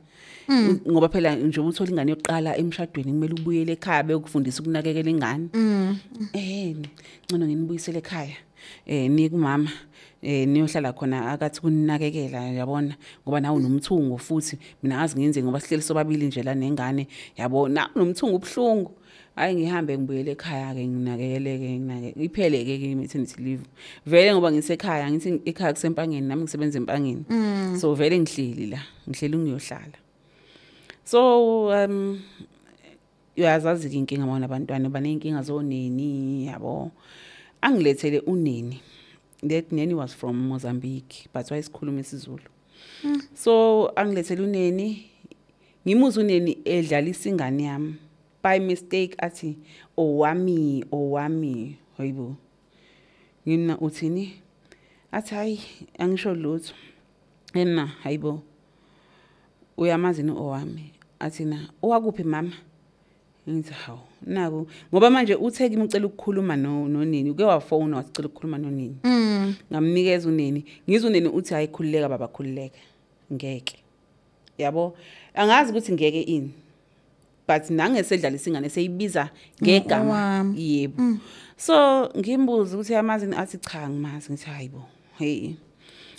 ngoba phela nje uthola ingane yokuqala emshadweni kumele ubuyele ekhaya beyokufundisa ukunakekela ingane. Ngcono nginibuyisele ekhaya, niye kumama, niyohlala khona akathi kuninakekela, yabona, ngoba nawe unomthungo futhi mina ngazi ngenze ngoba sihleli sobabili nje la nengane, yabo, na unomthungo ubuhlungu. Hayi, ngihambe ngibuyele ekhaya ke, nginakekeleke, nginake iphele ke ke maternity leave vele, ngoba ngisekhaya, ngithi ekhaya kuseMpangeni, nami ngisebenza eMpangeni. So vele ngihleli la, ngihleli ngiyohlala. So uyazazi ke inkinga mawona abantwana baneyinkinga zoneni, yabo. Angilethele uneni. That neni was from Mozambique, but wayesikhuluma isiZulu. So angilethele uneni, ngimuzwa uneni edlalisa ingane yami by mistake, athi, "Owami, owami." Hayibo, ngina uthini? Athi, "Hayi, angisho lutho." Ena, hayibo, uyamazi ni owami? Athi, "Na owakuphi, mama?" Ngithi, "Hawu, naku ngoba manje uthe kimi ucela ukukhuluma no nonini." Uke wafona wathi ucela ukukhuluma nonini. Ngamnikeza uneni, ngizwe uneni uthi, "Hayi, khululeka baba, khululeka, ngeke." Yabo, angazi ukuthi ngeke ini, but nangesedlalisa ingane seyibiza ngegama. Owami. Yebo. So ngimbuza ukuthi uyamazi, athi, "Cha, ngimazi." Ngithi, "Hayibo, hey."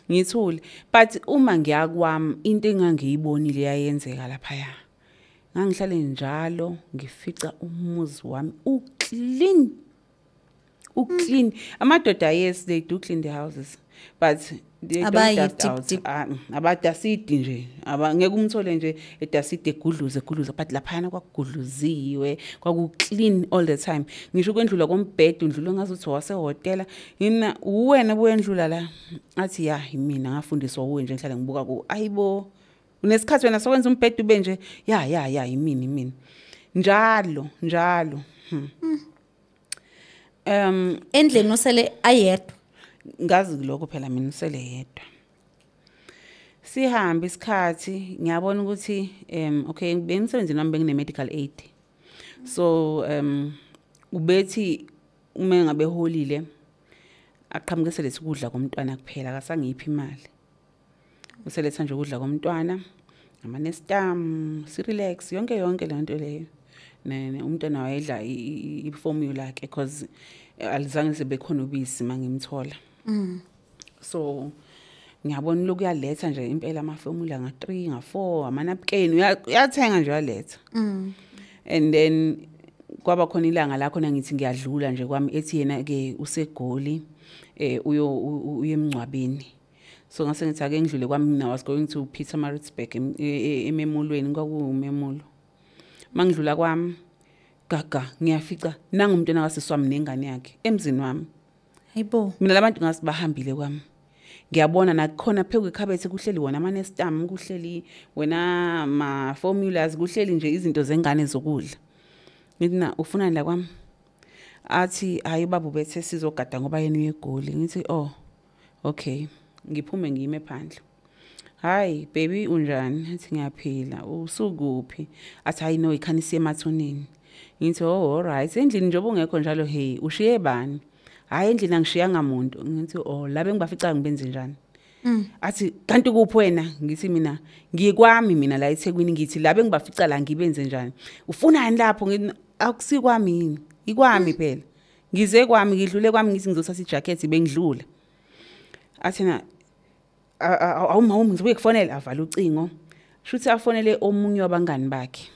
Ngithule, but uma ngiyakwami, into engangiyibonile yayenzeka laphaya, ngangihlale njalo ngifica umuzi wami uclean, uclean. Amadoda, yes, they do clean the houses, but they don't Abayi dust deep, out. Deep. Ah, abadasidi nje, ngeke umthole nje edaside, egudluze egudluze, but laphayana kwakugudluziwe, kwaku-clean all the time. Ngisho ukwendlula kombhede, undlula ngazuthi wasehhotela. Ngina, uwena buwendlula la? Athi, "Ya, mina ngafundiswa uwe nje, ngihlale ngibuka ku." Ayibo, unesikhathi wena sokwenza umbhede ube nje? Ya, ya, ya, yimina, imina njalo njalo. Endlini usele ayedwa? Ngazi lokho phela mina, usele yedwa. Sihambe isikhathi, ngiyabona ukuthi okay, emsebenzini wami bengine medical aid, so ubethi uma ngabe holile aqhamukisele ukudla komntwana kuphela, akasangiphi imali. Useletha nje ukudla komntwana, amaNestum, Cerelac, yonke yonke le nto leyo. Umntwana wayedla i-formula ke, because alizange sibe khona ubisi mangimthola. So ngiyabona lokhu uyaletha nje impela ama-formula nga-3, nga-4, amanapukeni, uyathenga nje, uyaletha. And then kwaba khona ilanga la khona ngithi ngiyadlula nje kwami, ethi yena ke useGoli, uyo uye emngcwabeni. So ngase ngithi ake ngidlule kwami. Mina was going to Pietermaritzburg, ememulweni, kwakuwumemulo. Mangidlula kwami, gaga, ngiyafica nanga umntwana kasisi wami nengane yakhe emzini wami. Hayibo. Mina labantu ngasi bahambile kwami, ngiyabona nakhona phezu kwekhabethe kuhleli wona amaNestum, kuhleli wena ma-formulas, kuhleli nje izinto zengane zokudla. Ngithi, "Na ufunani la kwami?" Athi, "Hayi, baba ubethe sizogada ngoba yena uyeGoli." Ngithi, "Oh, okay." Ngiphume ngiyime phandle. "Hayi baby, unjani?" Athi, "Ngiyaphila, usukuphi?" Athi, "Hayi no, ikhani siye emathuneni." Ngithi, "Oh, all right. Endlini njengoba ungekho njalo, hey, ushiye bani?" "Hayi, endlini angishiyanga muntu." Ngithi, "Oh, la bengibafica ngibenze njani?" Athi, "Kanti kuphi wena?" Ngithi, "Mina ngikwami, mina la eThekwini." Ngithi, "La bengibafica la ngibenze njani? Ufunani lapho?" Ngithi, "Akusikwami yini? Ikwami phela, ngize kwami, ngidlule kwami, ngithi ngizothatha ijacket, bengidlula." Athi na, "Awuma, awuma, ngizobuye kufonela." Avala ucingo, shuthi afonele omunye wabangani bakhe.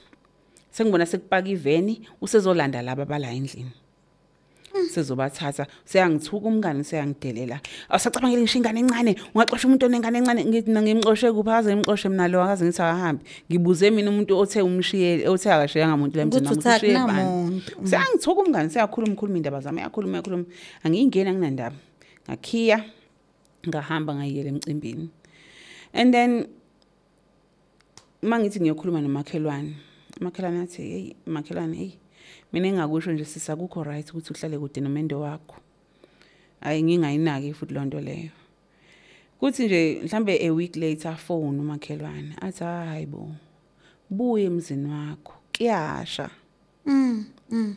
Sengibona sekupaka iveni, usezolanda laba bala endlini, sezobathatha. Seyangithuka umngane, seyangidelela, "Awusacabangeli ngisho ingane encane, ungaxosha umuntu onengane encane." Ngithi mina, "Ngimxoshe kuphi? Akaze ngimxoshe mina lo, akaze ngithi akahambe. Ngibuze mina umuntu othe umshiyele, othe akashiyanga muntu la emzini Ukuthi wami, uthi ushiye bani?" akunamuntu. Seyangithuka umngane, seyakhuluma, khuluma indaba zami, uyakhuluma, uyakhuluma, angiyingeni, anginandaba. Ngakhiya, ngahamba, ngayiyela emcimbini. And then mangithi ngiyokhuluma nomakhelwane, umakhelwane athi, "Hey makhelwane, hey, mina engakusho nje, sisakukho right ukuthi uhlale kude nomendo wakho." Hayi, ngingayinaki futhi lonto leyo. Kuthi nje mhlambe a week later, phone umakhelwane, athi, "Hayi bo, buye emzini wakho, kuyasha."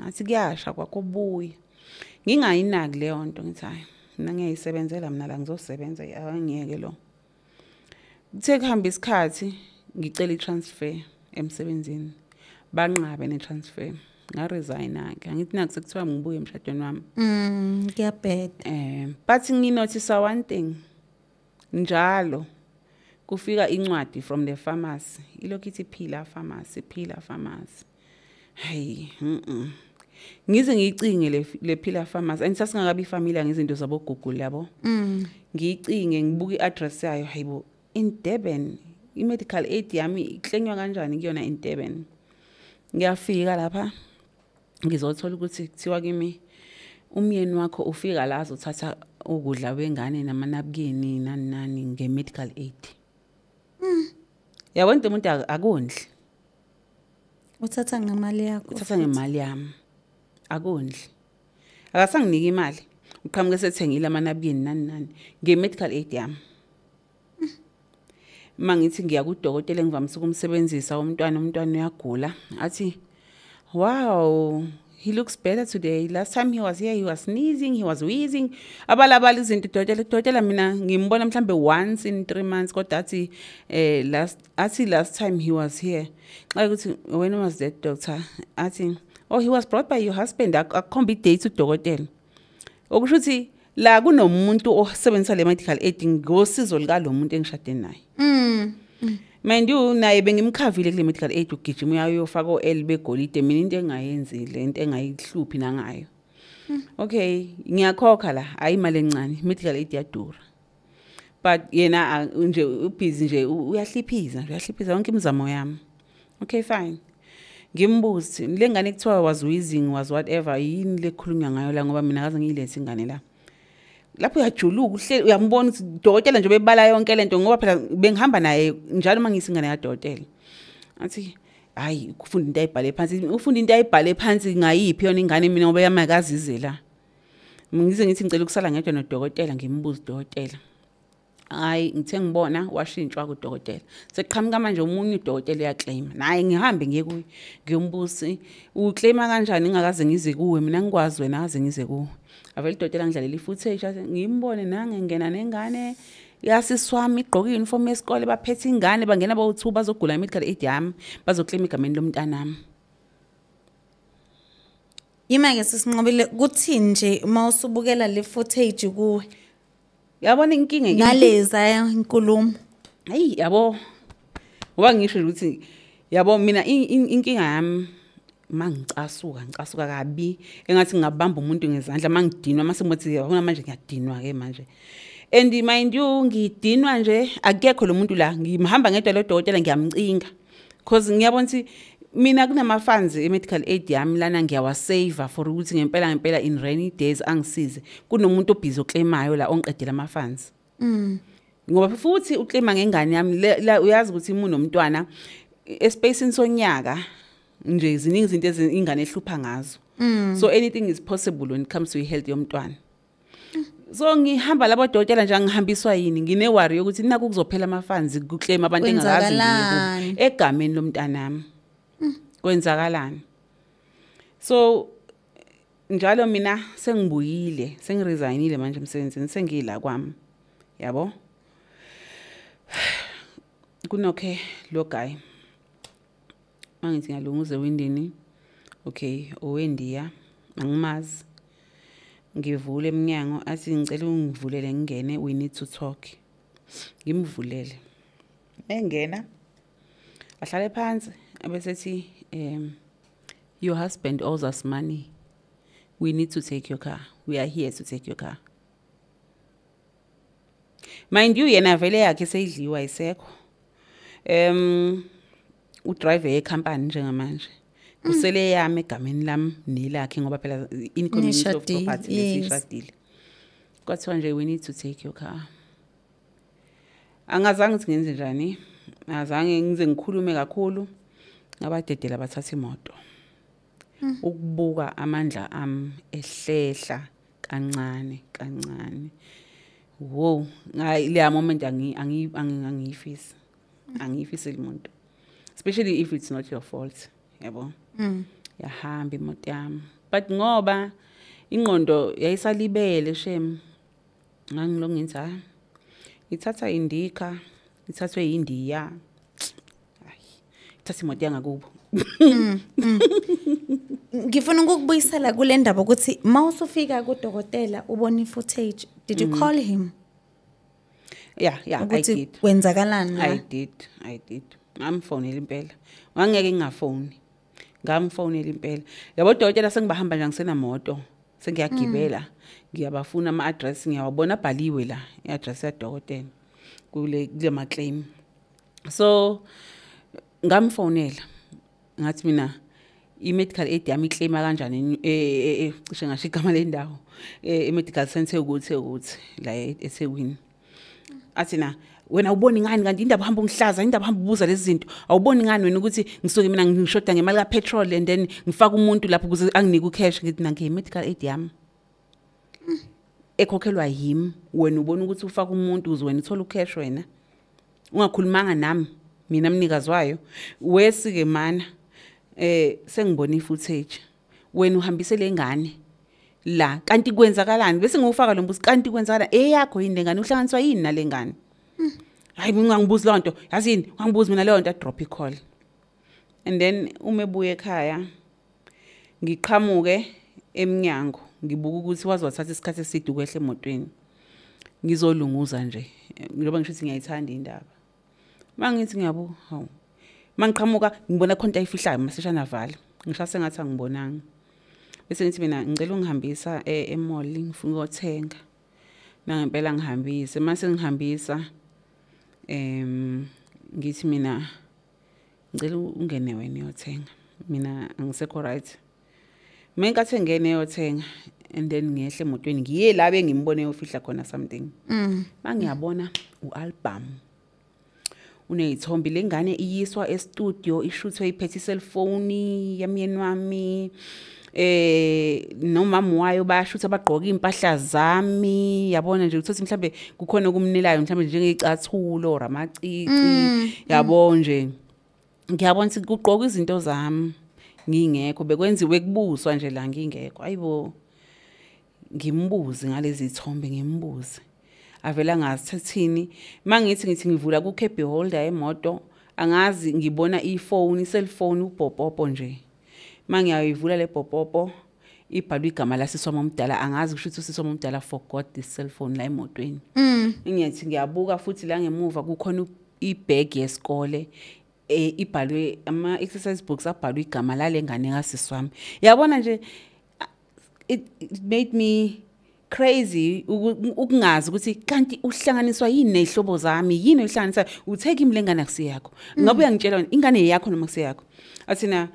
Athi, "Kuyasha kwakho, buya." Ngingayinaki leyo nto, ngithi, "Hayi, mina ngiyayisebenzela, mina la ngizosebenza, angiyeke lo." Kuthe kuhamba isikhathi, ngicela i-transfer emsebenzini, banqabe ne-transfer, ngaresigna-ke. Angithi naku sekuthiwa ngibuye emshadweni wami. Kuyabheda. But nginothisa one thing, njalo kufika incwadi from the pharmacy, ilokhu ithi Phila Pharmacy, Phila Pharmacy. Hayi. Ngize ngiyicinge le Phila Pharmacy, and sasingakabi familiar ngezinto zabo Google, yabo. Ngiyicinge, ngibuka i-address yayo, hayibo, in Durban, i-medical aid yami iclainywa kanjani kuyona in Durban? Ngiyafika lapha, ngizothola ukuthi kuthiwa kimi umyeni wakho ufika la azothatha ukudla wengane namanabukeni nani nani nge-medical aid. Yabona into, umuntu akondli. Uthatha ngemali yakho. Uthatha ngemali yami, akondli, akasanginiki imali, uqhamuke sethengile amanabukeni nani nani nge-medical aid yami. Uma ngithi ngiya kudokotela engivamise ukumsebenzisa umntwana, umntwana uyagula, athi, "Wow, he looks better today. Last time he was here he was sneezing, he was wheezing." Abalabala izinto udokotela. Udokotela mina ngimbona mhlambe once in 3 months, kodwa athi last, athi last time he was here, xa ukuthi, "When was that, doctor?" Athi, "Oh, he was brought by your husband." Akukhomba idate udokotela, okusho ukuthi la kunomuntu osebenzisa le medical aid ngosizo lika lo muntu engishade naye. Mind you, naye bengimkhavile kule medical aid, ugijima uyayofaka o-L begolide, mina into engayenzile, into engayihluphi nangayo. Okay, ngiyakhokha la, hayi imali encane, medical aid iyadura, but yena nje ubhizi nje, uyahliphiza nje, uyahliphiza yonke imizamo yami. Okay, fine, ngimbuze le ngane kuthiwa was wheezing, was whatever, yini lekhulunywa ngayo la, ngoba mina kaze ngiyilethe ingane la. Lapho uyajuluka uhleli, uyambona ukuthi dokotela nje bebala yonke lento, ngoba phela bengihamba naye njalo uma ngiyisa ingane kadokotela. Athi hayi, ufunda into ayibhale phansi, ufunda into ayibhale phansi ngayiphi yona ingane mina, ngoba yami akazize la. Ngize ngithi ngicela ukusala ngedwa nodokotela, ngimbuze udokotela. Hayi, ngithe ngibona washintshwa kudokotela, sekuqhamuka manje omunye udokotela uyaclaima naye. Ngihambe ngiye kuye, ngiyombuza, "Uclaima kanjani ngingakaze ngize kuwe mina? Ngikwazi wena, akaze ngize kuwe." Avele udokotela ngidlalela i-footage, athi ngimbone nange ngena nengane yasisi wami, igqoke i-uniform yesikole, baphethe ingane, bangena bawu-two, bazogula i-medical aid yami, bazoclaima egameni lomntanami. Yima-ke, sisinqobile, kuthini nje uma usubukela le footage kuwe? Yabona inkinga Naleza inkulumo. Hayi, yabo, ngoba ngisho nje ukuthi yabo mina inkinga yami, mangicasuka ngicasuka kabi, engathi ngingabamba umuntu ngezandla mangidinwa. Mase ngithi yabona manje ngiyadinwa ke manje, and mind you, ngidinwa nje akekho lo muntu la, ngihamba ngedwa lo dokotela, ngiyamcinga because ngiyabona ukuthi mina kunama-funds e-medical aid yami lana, ngiyawasave for ukuthi ngempela ngempela in rainy days angisize. Kunomuntu obhizi oclaimayo la, ongiqedela ama-funds, ngoba futhi uclaima ngengane yami la. Uyazi ukuthi uma unomntwana espacini sonyaka nje, ziningi izinto ingane ehlupha ngazo, so anything is possible when it comes to i-health yomntwana. So ngihamba labo dokotela nje, angihambiswa yini, ngine-worry yokuthi naku kuzophela ama-funds kuclaim abantu engakazi ngiye kubo. Kwenzakalani? Egameni lomntanami kwenzakalani? So njalo mina sengibuyile, sengiresignile manje emsebenzini, sengila kwami, yabo, kunokhe lo guy. Mangithi ngiyalunguza ewindini, okay, owendiya, angimazi. Ngivule eminyango, athi, "Ngicela ungivulele ngingene, we need to talk." Ngimvulele, engena, ahlale phansi, abesethi, "Your husband owes us money. We need to take your car. We are here to take your car." Mind you, yena vele yakhe seyidliwa, isekho, udriver yecompany njengamanje, kusele yami egameni lami nelakhe, ngoba phela in community of Nishadile, property lesishadile. Kwathiwa nje, "We need to take your car." Angazange ukuthi ngenze njani, azange ngize ngikhulume kakhulu, ngabadedela bathatha imoto. Ukubuka amandla ami ehlehla kancane kancane, wow, ngayi leya moment angiyifisi, angiyifiseli umuntu, especially if it's not your fault, yabo. Yahamba imoto yami, but ngoba ingqondo yayisalibele shem, ngangilonge ngithi ha, ithatha indika, ithathwe indiya, hayi, ithatha imoto yangakubo. Ngifuna ukukubuyisela kule ndaba ukuthi mawusufika kudokotela ubona i-footage, did you call him? Yeah, I Ukuthi did. kwenzakalani la? I did, I did. Ngamfonela impela, ngangeke ngingafoni. Ngamfonela impela. Yabo dokotela sengibahamba nje ngisenamoto. Sengiyagibela. Ngiyabafuna ama address, ngiyawabona abhaliwe la, i-address yadokotela kule ma claim. So ngamfonela. Ngathi mina i-medical aid yami iclaima kanjani, cishe ngasho igama lendawo, i-medical center ukuthi la eThekwini. Athi na wena awuboni ngani kanti indaba hamba ungihlaza, indaba hamba ubuza lezi zinto, awuboni ngani wena ukuthi ngisuke mina ngishoda ngemali ka petrol and then ngifaka umuntu lapho ukuze anginike ucash. Ngithi nange medical aid yami ekhokhelwa yimi, wena ubona ukuthi ufaka umuntu uze wena uthola ucash, wena ungakhulumanga nami mina mnikazi wayo. Wesike mana sengibona ifootage, wena uhambise lengane la, kanti kwenzakalani? Bese ngufaka lo mbuzo, kanti kwenzakalani? Eyakho yini lengane? Uhlanganiswa yini nalengane? Hayi, ungangibuzi lonto, yazini ungangibuzi mina leyo nto. Drop i-call. And then uma ebuye ekhaya, ngiqhamuke eminyango, ngibuka ukuthi waze wathatha isikhathi eside ukwehla emotweni. Ngizolunguza nje njengoba ngisho ukuthi ngiyayithanda indaba. Mangithi ngiyabuka, hawu, mangiqhamuka ngibona khona into ayifihlayo, masishana vala, ngisho sengathi angibonanga. Bese ngithi mina ngicela ungihambisa e-mall, ngifuna ukuyothenga. Nangempela ngihambise. Mase ngihambisa, ngithi mina ngicela ungene wena uyothenga, mina angisekho right. Menkathi engene eyothenga and then ngehle emotweni ngiye la bengimbone eyofihla khona something. Mangiyabona ualbum uneyithombe lengane iyiswa e-studio, ishuthwe iphethe cellphone yamyeni wami, nomama wayo bayashutha bagqoka impahla zami. Yabona nje uthothi mhlambe kukhona okumnilayo, mhlambe njengecathulo or amacici, yabo nje. Ngiyabona ukuthi kugqoka izinto zami ngingekho, bekwenziwe kubuswa nje la ngingekho. Ayibo, ngimbuze ngalezi zithombe, ngimbuze avela ngazithathini. Mangithi ngithi ngivula ku cab holder emoto, angazi ngibona ifone, i-cellphone, ubhopopo nje. Mangiyayivula le bhopopo, ibhalwe igama lasisi wami omdala. Angazi kusho ukuthi usisi wami omdala forgot this cellphone la emotweni. Ngiyathi ngiyabuka futhi la ngemuva kukhona ibag yesikole, ibhalwe ama exercise books, abhalwe igama lale ngane kasisi wami. Yabona nje, it made me crazy ukungazi ukuthi kanti uhlanganiswa yini nezihlobo zami, yini ohlanganisa uthe kimi lengane akusiyakho. Ngabe uyangitshela wena ingane yakho noma kusiyakho? Athi na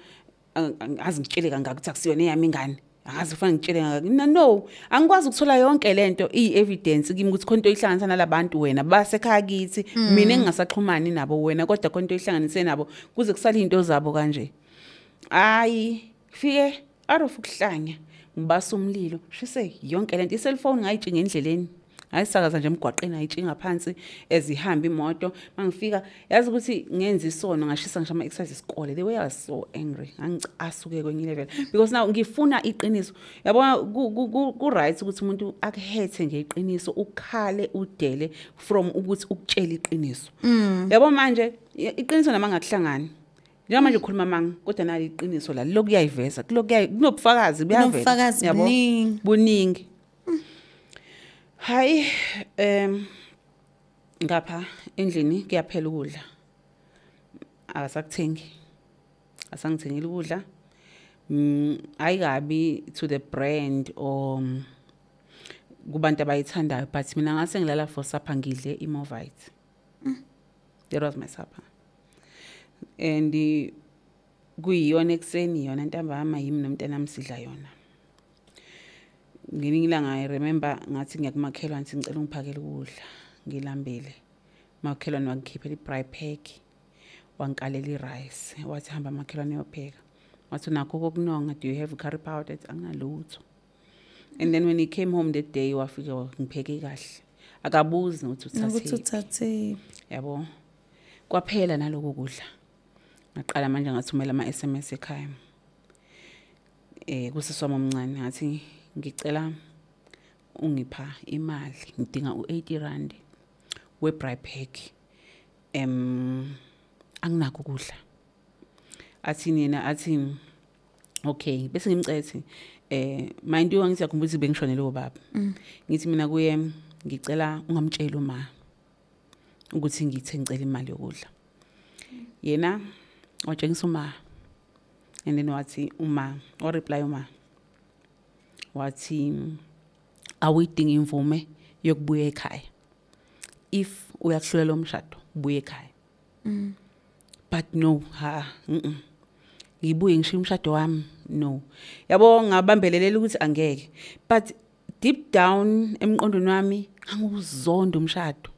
angazi ngitshele kangaka ukuthi akusiyona eyami ingane, angazi ufana ngitshele kangaka. Mina no, angikwazi ukuthola yonke lento iyi-evidence kimi ukuthi khona into oyihlanganisa nalabantu wena basekhaya kithi, mina engingasaxhumani nabo wena, kodwa khona into oyihlanganise nabo kuze kusale into zabo kanje. Hayi, fike out of ukuhlanya ngibasa umlilo, shise yonke lento. I-cellphone ngayitshinga endleleni, ngayisakaza nje emgwaqeni, ngayitshinga phansi ezihamba imoto. Mangifika, yazi ukuthi ngenza isono, ngashisa ngisho ama-exercise esikole. The way I was so angry, ngangicasuke kwenye level because now ngifuna iqiniso. Yabona, ku-right ukuthi umuntu akuhethe ngeqiniso, ukhale udele from ukuthi ukutshela iqiniso. Yabo manje iqiniso nama ngakuhlangani njengamanje ukhuluma manga, kodwa nali iqiniso la lokuyayiveza, kulokuya kunobufakazi buyavela. Kunobufakazi Yabo? Buningi. Buningi. Hayi, ngapha endlini kuyaphela ukudla, akasakuthengi, asangithengile ukudla. Ayikabi to the brand or kubantu abayithandayo, but mina ngase ngilala for supper ngidle iMorvite. That was my supper and kuyiyona ekuseni, yona ntambama, yimi nomntanami sidla yona. Ngelinye ilanga, I remember, ngathi ngiyakumakhelwane, ngithi ngicela ungiphakele ukudla, ngilambile. Makhelwane wangikhiphela i-braai pack, wangikalela i-rice, wathi hamba makhelwane yopheka. Wathi unakho kokunonga, do you have curry powder? Athi anginalutho. And then when he came home that day, wafika ngipheke kahle, akabuzi nokuthi ukuthi uthathephi. Uthathephi. Yabo, kwaphela naloko kudla. Ngaqala manje ngathumela ama-SMS ekhaya kusisi wami omncane, ngathi ngicela ungipha imali, ngidinga u-80 rand we-braai pack, anginakho ukudla. Athi nina, athi okay. Bese ngimcela ukuthi mind you, angithi yakhumbula ukuthi bengishonele ubaba. Ngithi mina kuye ngicela ungamtsheli uma ukuthi ngithe ngicela imali yokudla. Yena watshengisa uma And then wathi uma wa-reply uma wathi awuyidingi imvume yokubuya ekhaya, if uyakuhlulela umshado buye ekhaya. But no, ha, ngibuye ngishiye umshado wami, no. Yabo, ngabambelelela ukuthi angeke, but deep down emqondweni wami angiwuzonda umshado,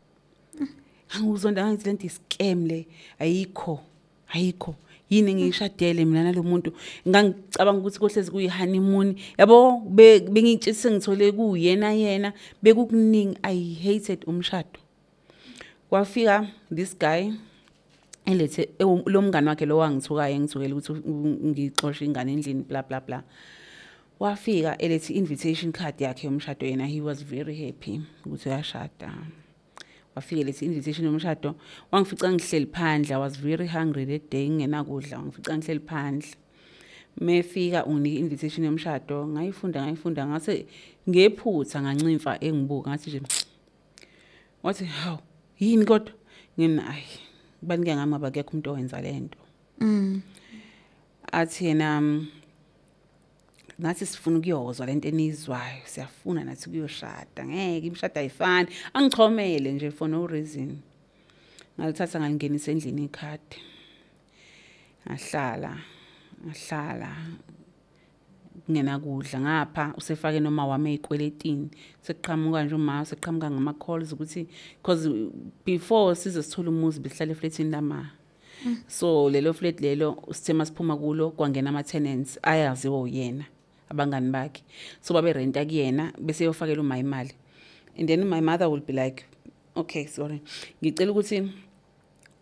angiwuzonda. Ngithi lento i-scam le, ayikho, ayikho. Yini ngiyishadele mina nalomuntu? Ngangicabanga ukuthi kohlezi kuyi honeymoon, yabo, bengitshise ngithole kuyena yena bekukuningi. I hated umshado. Kwafika this guy elethe lo mngani wakhe lo wangithukayo, engithukela ukuthi ngixoshe ingane endlini, bla bla bla. Wafika elethe invitation card yakhe yomshado. Yena, he was very happy ukuthi uyashada. Wafika elethe invitation yomshado, wangifica ngihleli phandle. I was very hungry that day, ngingenakudla. Wangifica ngihleli phandle. Mefika unginika invitation yomshado, ngayifunda, ngayifunda, ngase ngephutha ngancimfa engibuka, ngathi nje, wathi, "Hawu, yini kodwa?" Ngina, "Ayi, banike ngami, abakekho umuntu owenza lento." Athi yena, "Nathi sifuna ukuyozwa lento enizwayo, siyafuna nathi ukuyoshada, ngeke imishado ayifani." Angichomele nje for no reason. Ngalithatha ngalingenisa endlini ikhadi, ngahlala, ngahlala kungenakudla. Ngapha usefake noma wami ey'kweletini, sekuqhamuka nje uma sekuqhamuka ngama-calls ukuthi, because before size sithole umuzi besihlala efletini lama. So lelo flat lelo sithe masiphuma kulo kwangena ama-tenants ayaziwa uyena, abangani bakhe, so babe-renta kuyena bese yofakela uma imali. And then my mother will be like, "Okay, sorry, ngicela ukuthi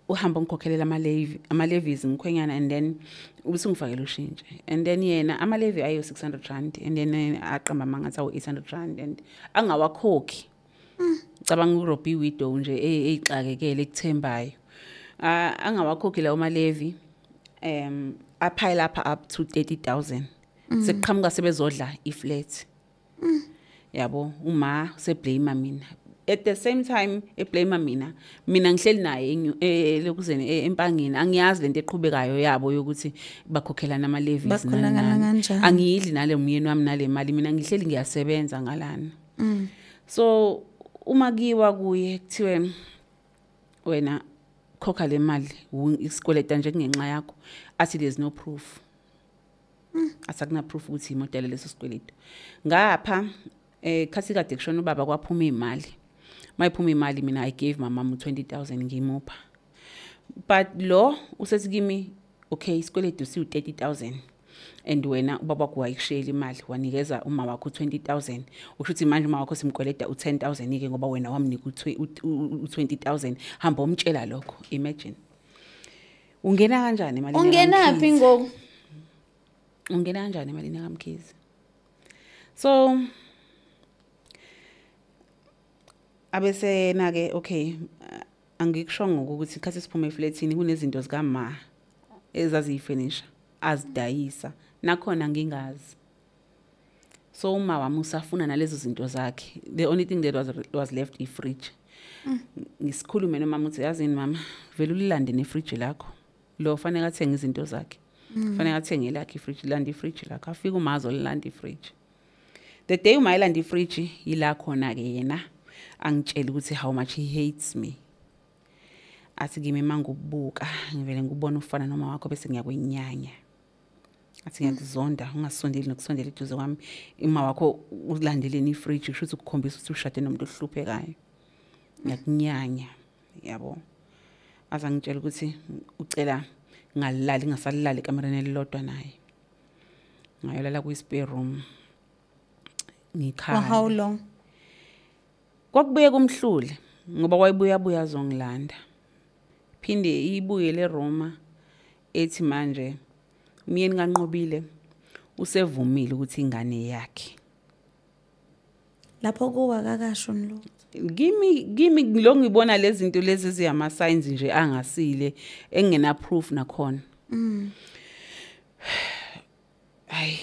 uhambe ungikhokhelela ama-levy, ama-levies ngikhwenyana, and then ubese ungifakele ushintshe." And then yena ama-levy ayo R600, and then aqamba amanga awu R800 and angawakhokhi. Cabanga urobha i-widow nje eyixakekele ekuthembayo. Ah, angawakhokhi lawo ma-levy, aphile lapha up to 30,000. Sekuqhamuka sebezodla i-flat, yabo. Uma se-blame mina, at the same time e-blame mina, mina ngihleli naye lokuzeni empangeni, angiyazi lento eqhubekayo yabo yokuthi bakhokhelana ama levies. Bakhokhelana kanjani? Angiyidli nale myeni wami nale mali, mina ngihleli ngiyasebenza ngalana. So uma kiwa kuye kuthiwe, "Wena khokha le mali, isikweleta nje kungenxa yakho," athi there's no proof, athi akuna proof ukuthi imoto leso sikweletu. Ngapha khathi kade kushona ubaba kwaphuma imali. Mayiphuma imali, mina I gave my mom 20,000, ngimupha. But lo usethi kimi, "Okay, isikweletu siwu 30,000 and wena ubaba wakho wayikushiyela imali, wanikeza uma wakho 20,000. Usho ukuthi manje uma wakho simkweleta u10,000 ke ngoba wena wamnika u20,000. Hamba umtshela lokho." Imagine, ungena kanjani emalini Ungenaphi kaMkhize? ngoku? Ungena kanjani emalini kaMkhize? So abesena ke, okay, angikushongo ukuthi ikhathi siphuma eflatini kunezinto zikama ezaziyi-furniture azidayisa nakhona ngingazi. So uma wami usafuna nalezo zinto zakhe. The only thing that was left, i-fridge. Ngisikhulume nomama ukuthi, "Yazini mama, vele ulilande nefridge lakho." Lo fanele athenge izinto zakhe, fanele athenge lakhe ifridge. Landa ifridge lakho. Afike uma azolilanda ifridge. The day uma elanda ifridge, yila khona ke yena angitshela ukuthi how much he hates me. Athi kimi, "Mangubuka ngivele ngubona ufana noma wakho bese ngiyakwenyanya." Athi, "Ngiyakuzonda, ungasondeli nokusondela eduze kwami. Uma wakho ulandeleni ifridge, kusho ukuthi ukukhombisa ukuthi ushade nomuntu ohluphekayo. Ngiyakunyanya," yabo. Aze angitshela ukuthi ucela ngalali, ngingasalali ekamereni elilodwa naye, ngayolala kwi-spare room. For Ngikhala. how long? Kwakubuye kumhlule ngoba wayebuya buya azongilanda, phinde ibuye le Roma ethi manje umyeni kaNqobile usevumile ukuthi ingane yakhe. Lapho kuwa kakasho lutho. Kimi lo ngibona lezi zinto lezi eziyama signs nje angasile, engena proof nakhona. Hayi,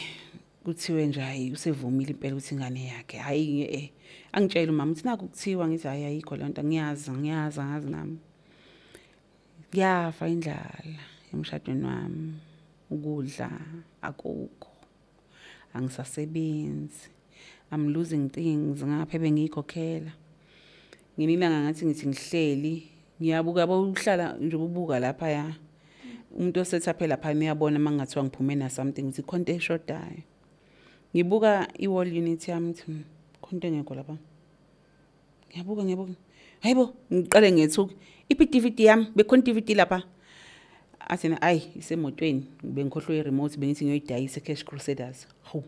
kuthiwe nje, hayi, usevumile impela ukuthi ingane yakhe. Hayi, angitshela umama ukuthi nakho kuthiwa. Ngithi, "Hayi, ayikho le nto, ngiyazi, ngiyazi, angazi nami." Kuyafa indlala emshadweni wami. Ukudla akukho, angisasebenzi, I'm losing things ngapha ebengiyikhokhela. Ngelinye ilanga ngathi ngithi ngihleli ngiyabuka, yabo, uhlala nje ubuka laphaya, umuntu osetha lapha uyabona uma kungathiwa ngiphume na something ukuthi khona into eshodayo. Ngibuka i-wall unit yami, ngithi, khona into engekho lapha." Ngiyabuka, ngiyabuka, hayibo, ngiqale ngethuka, iphi i-DVD yami? Bekhona i-DVD lapha. Athi na, ayi, isemotweni, bengikhohlwe i-remote, bengithi ngiyoyidayisa e-Cash Crusaders. Hawu.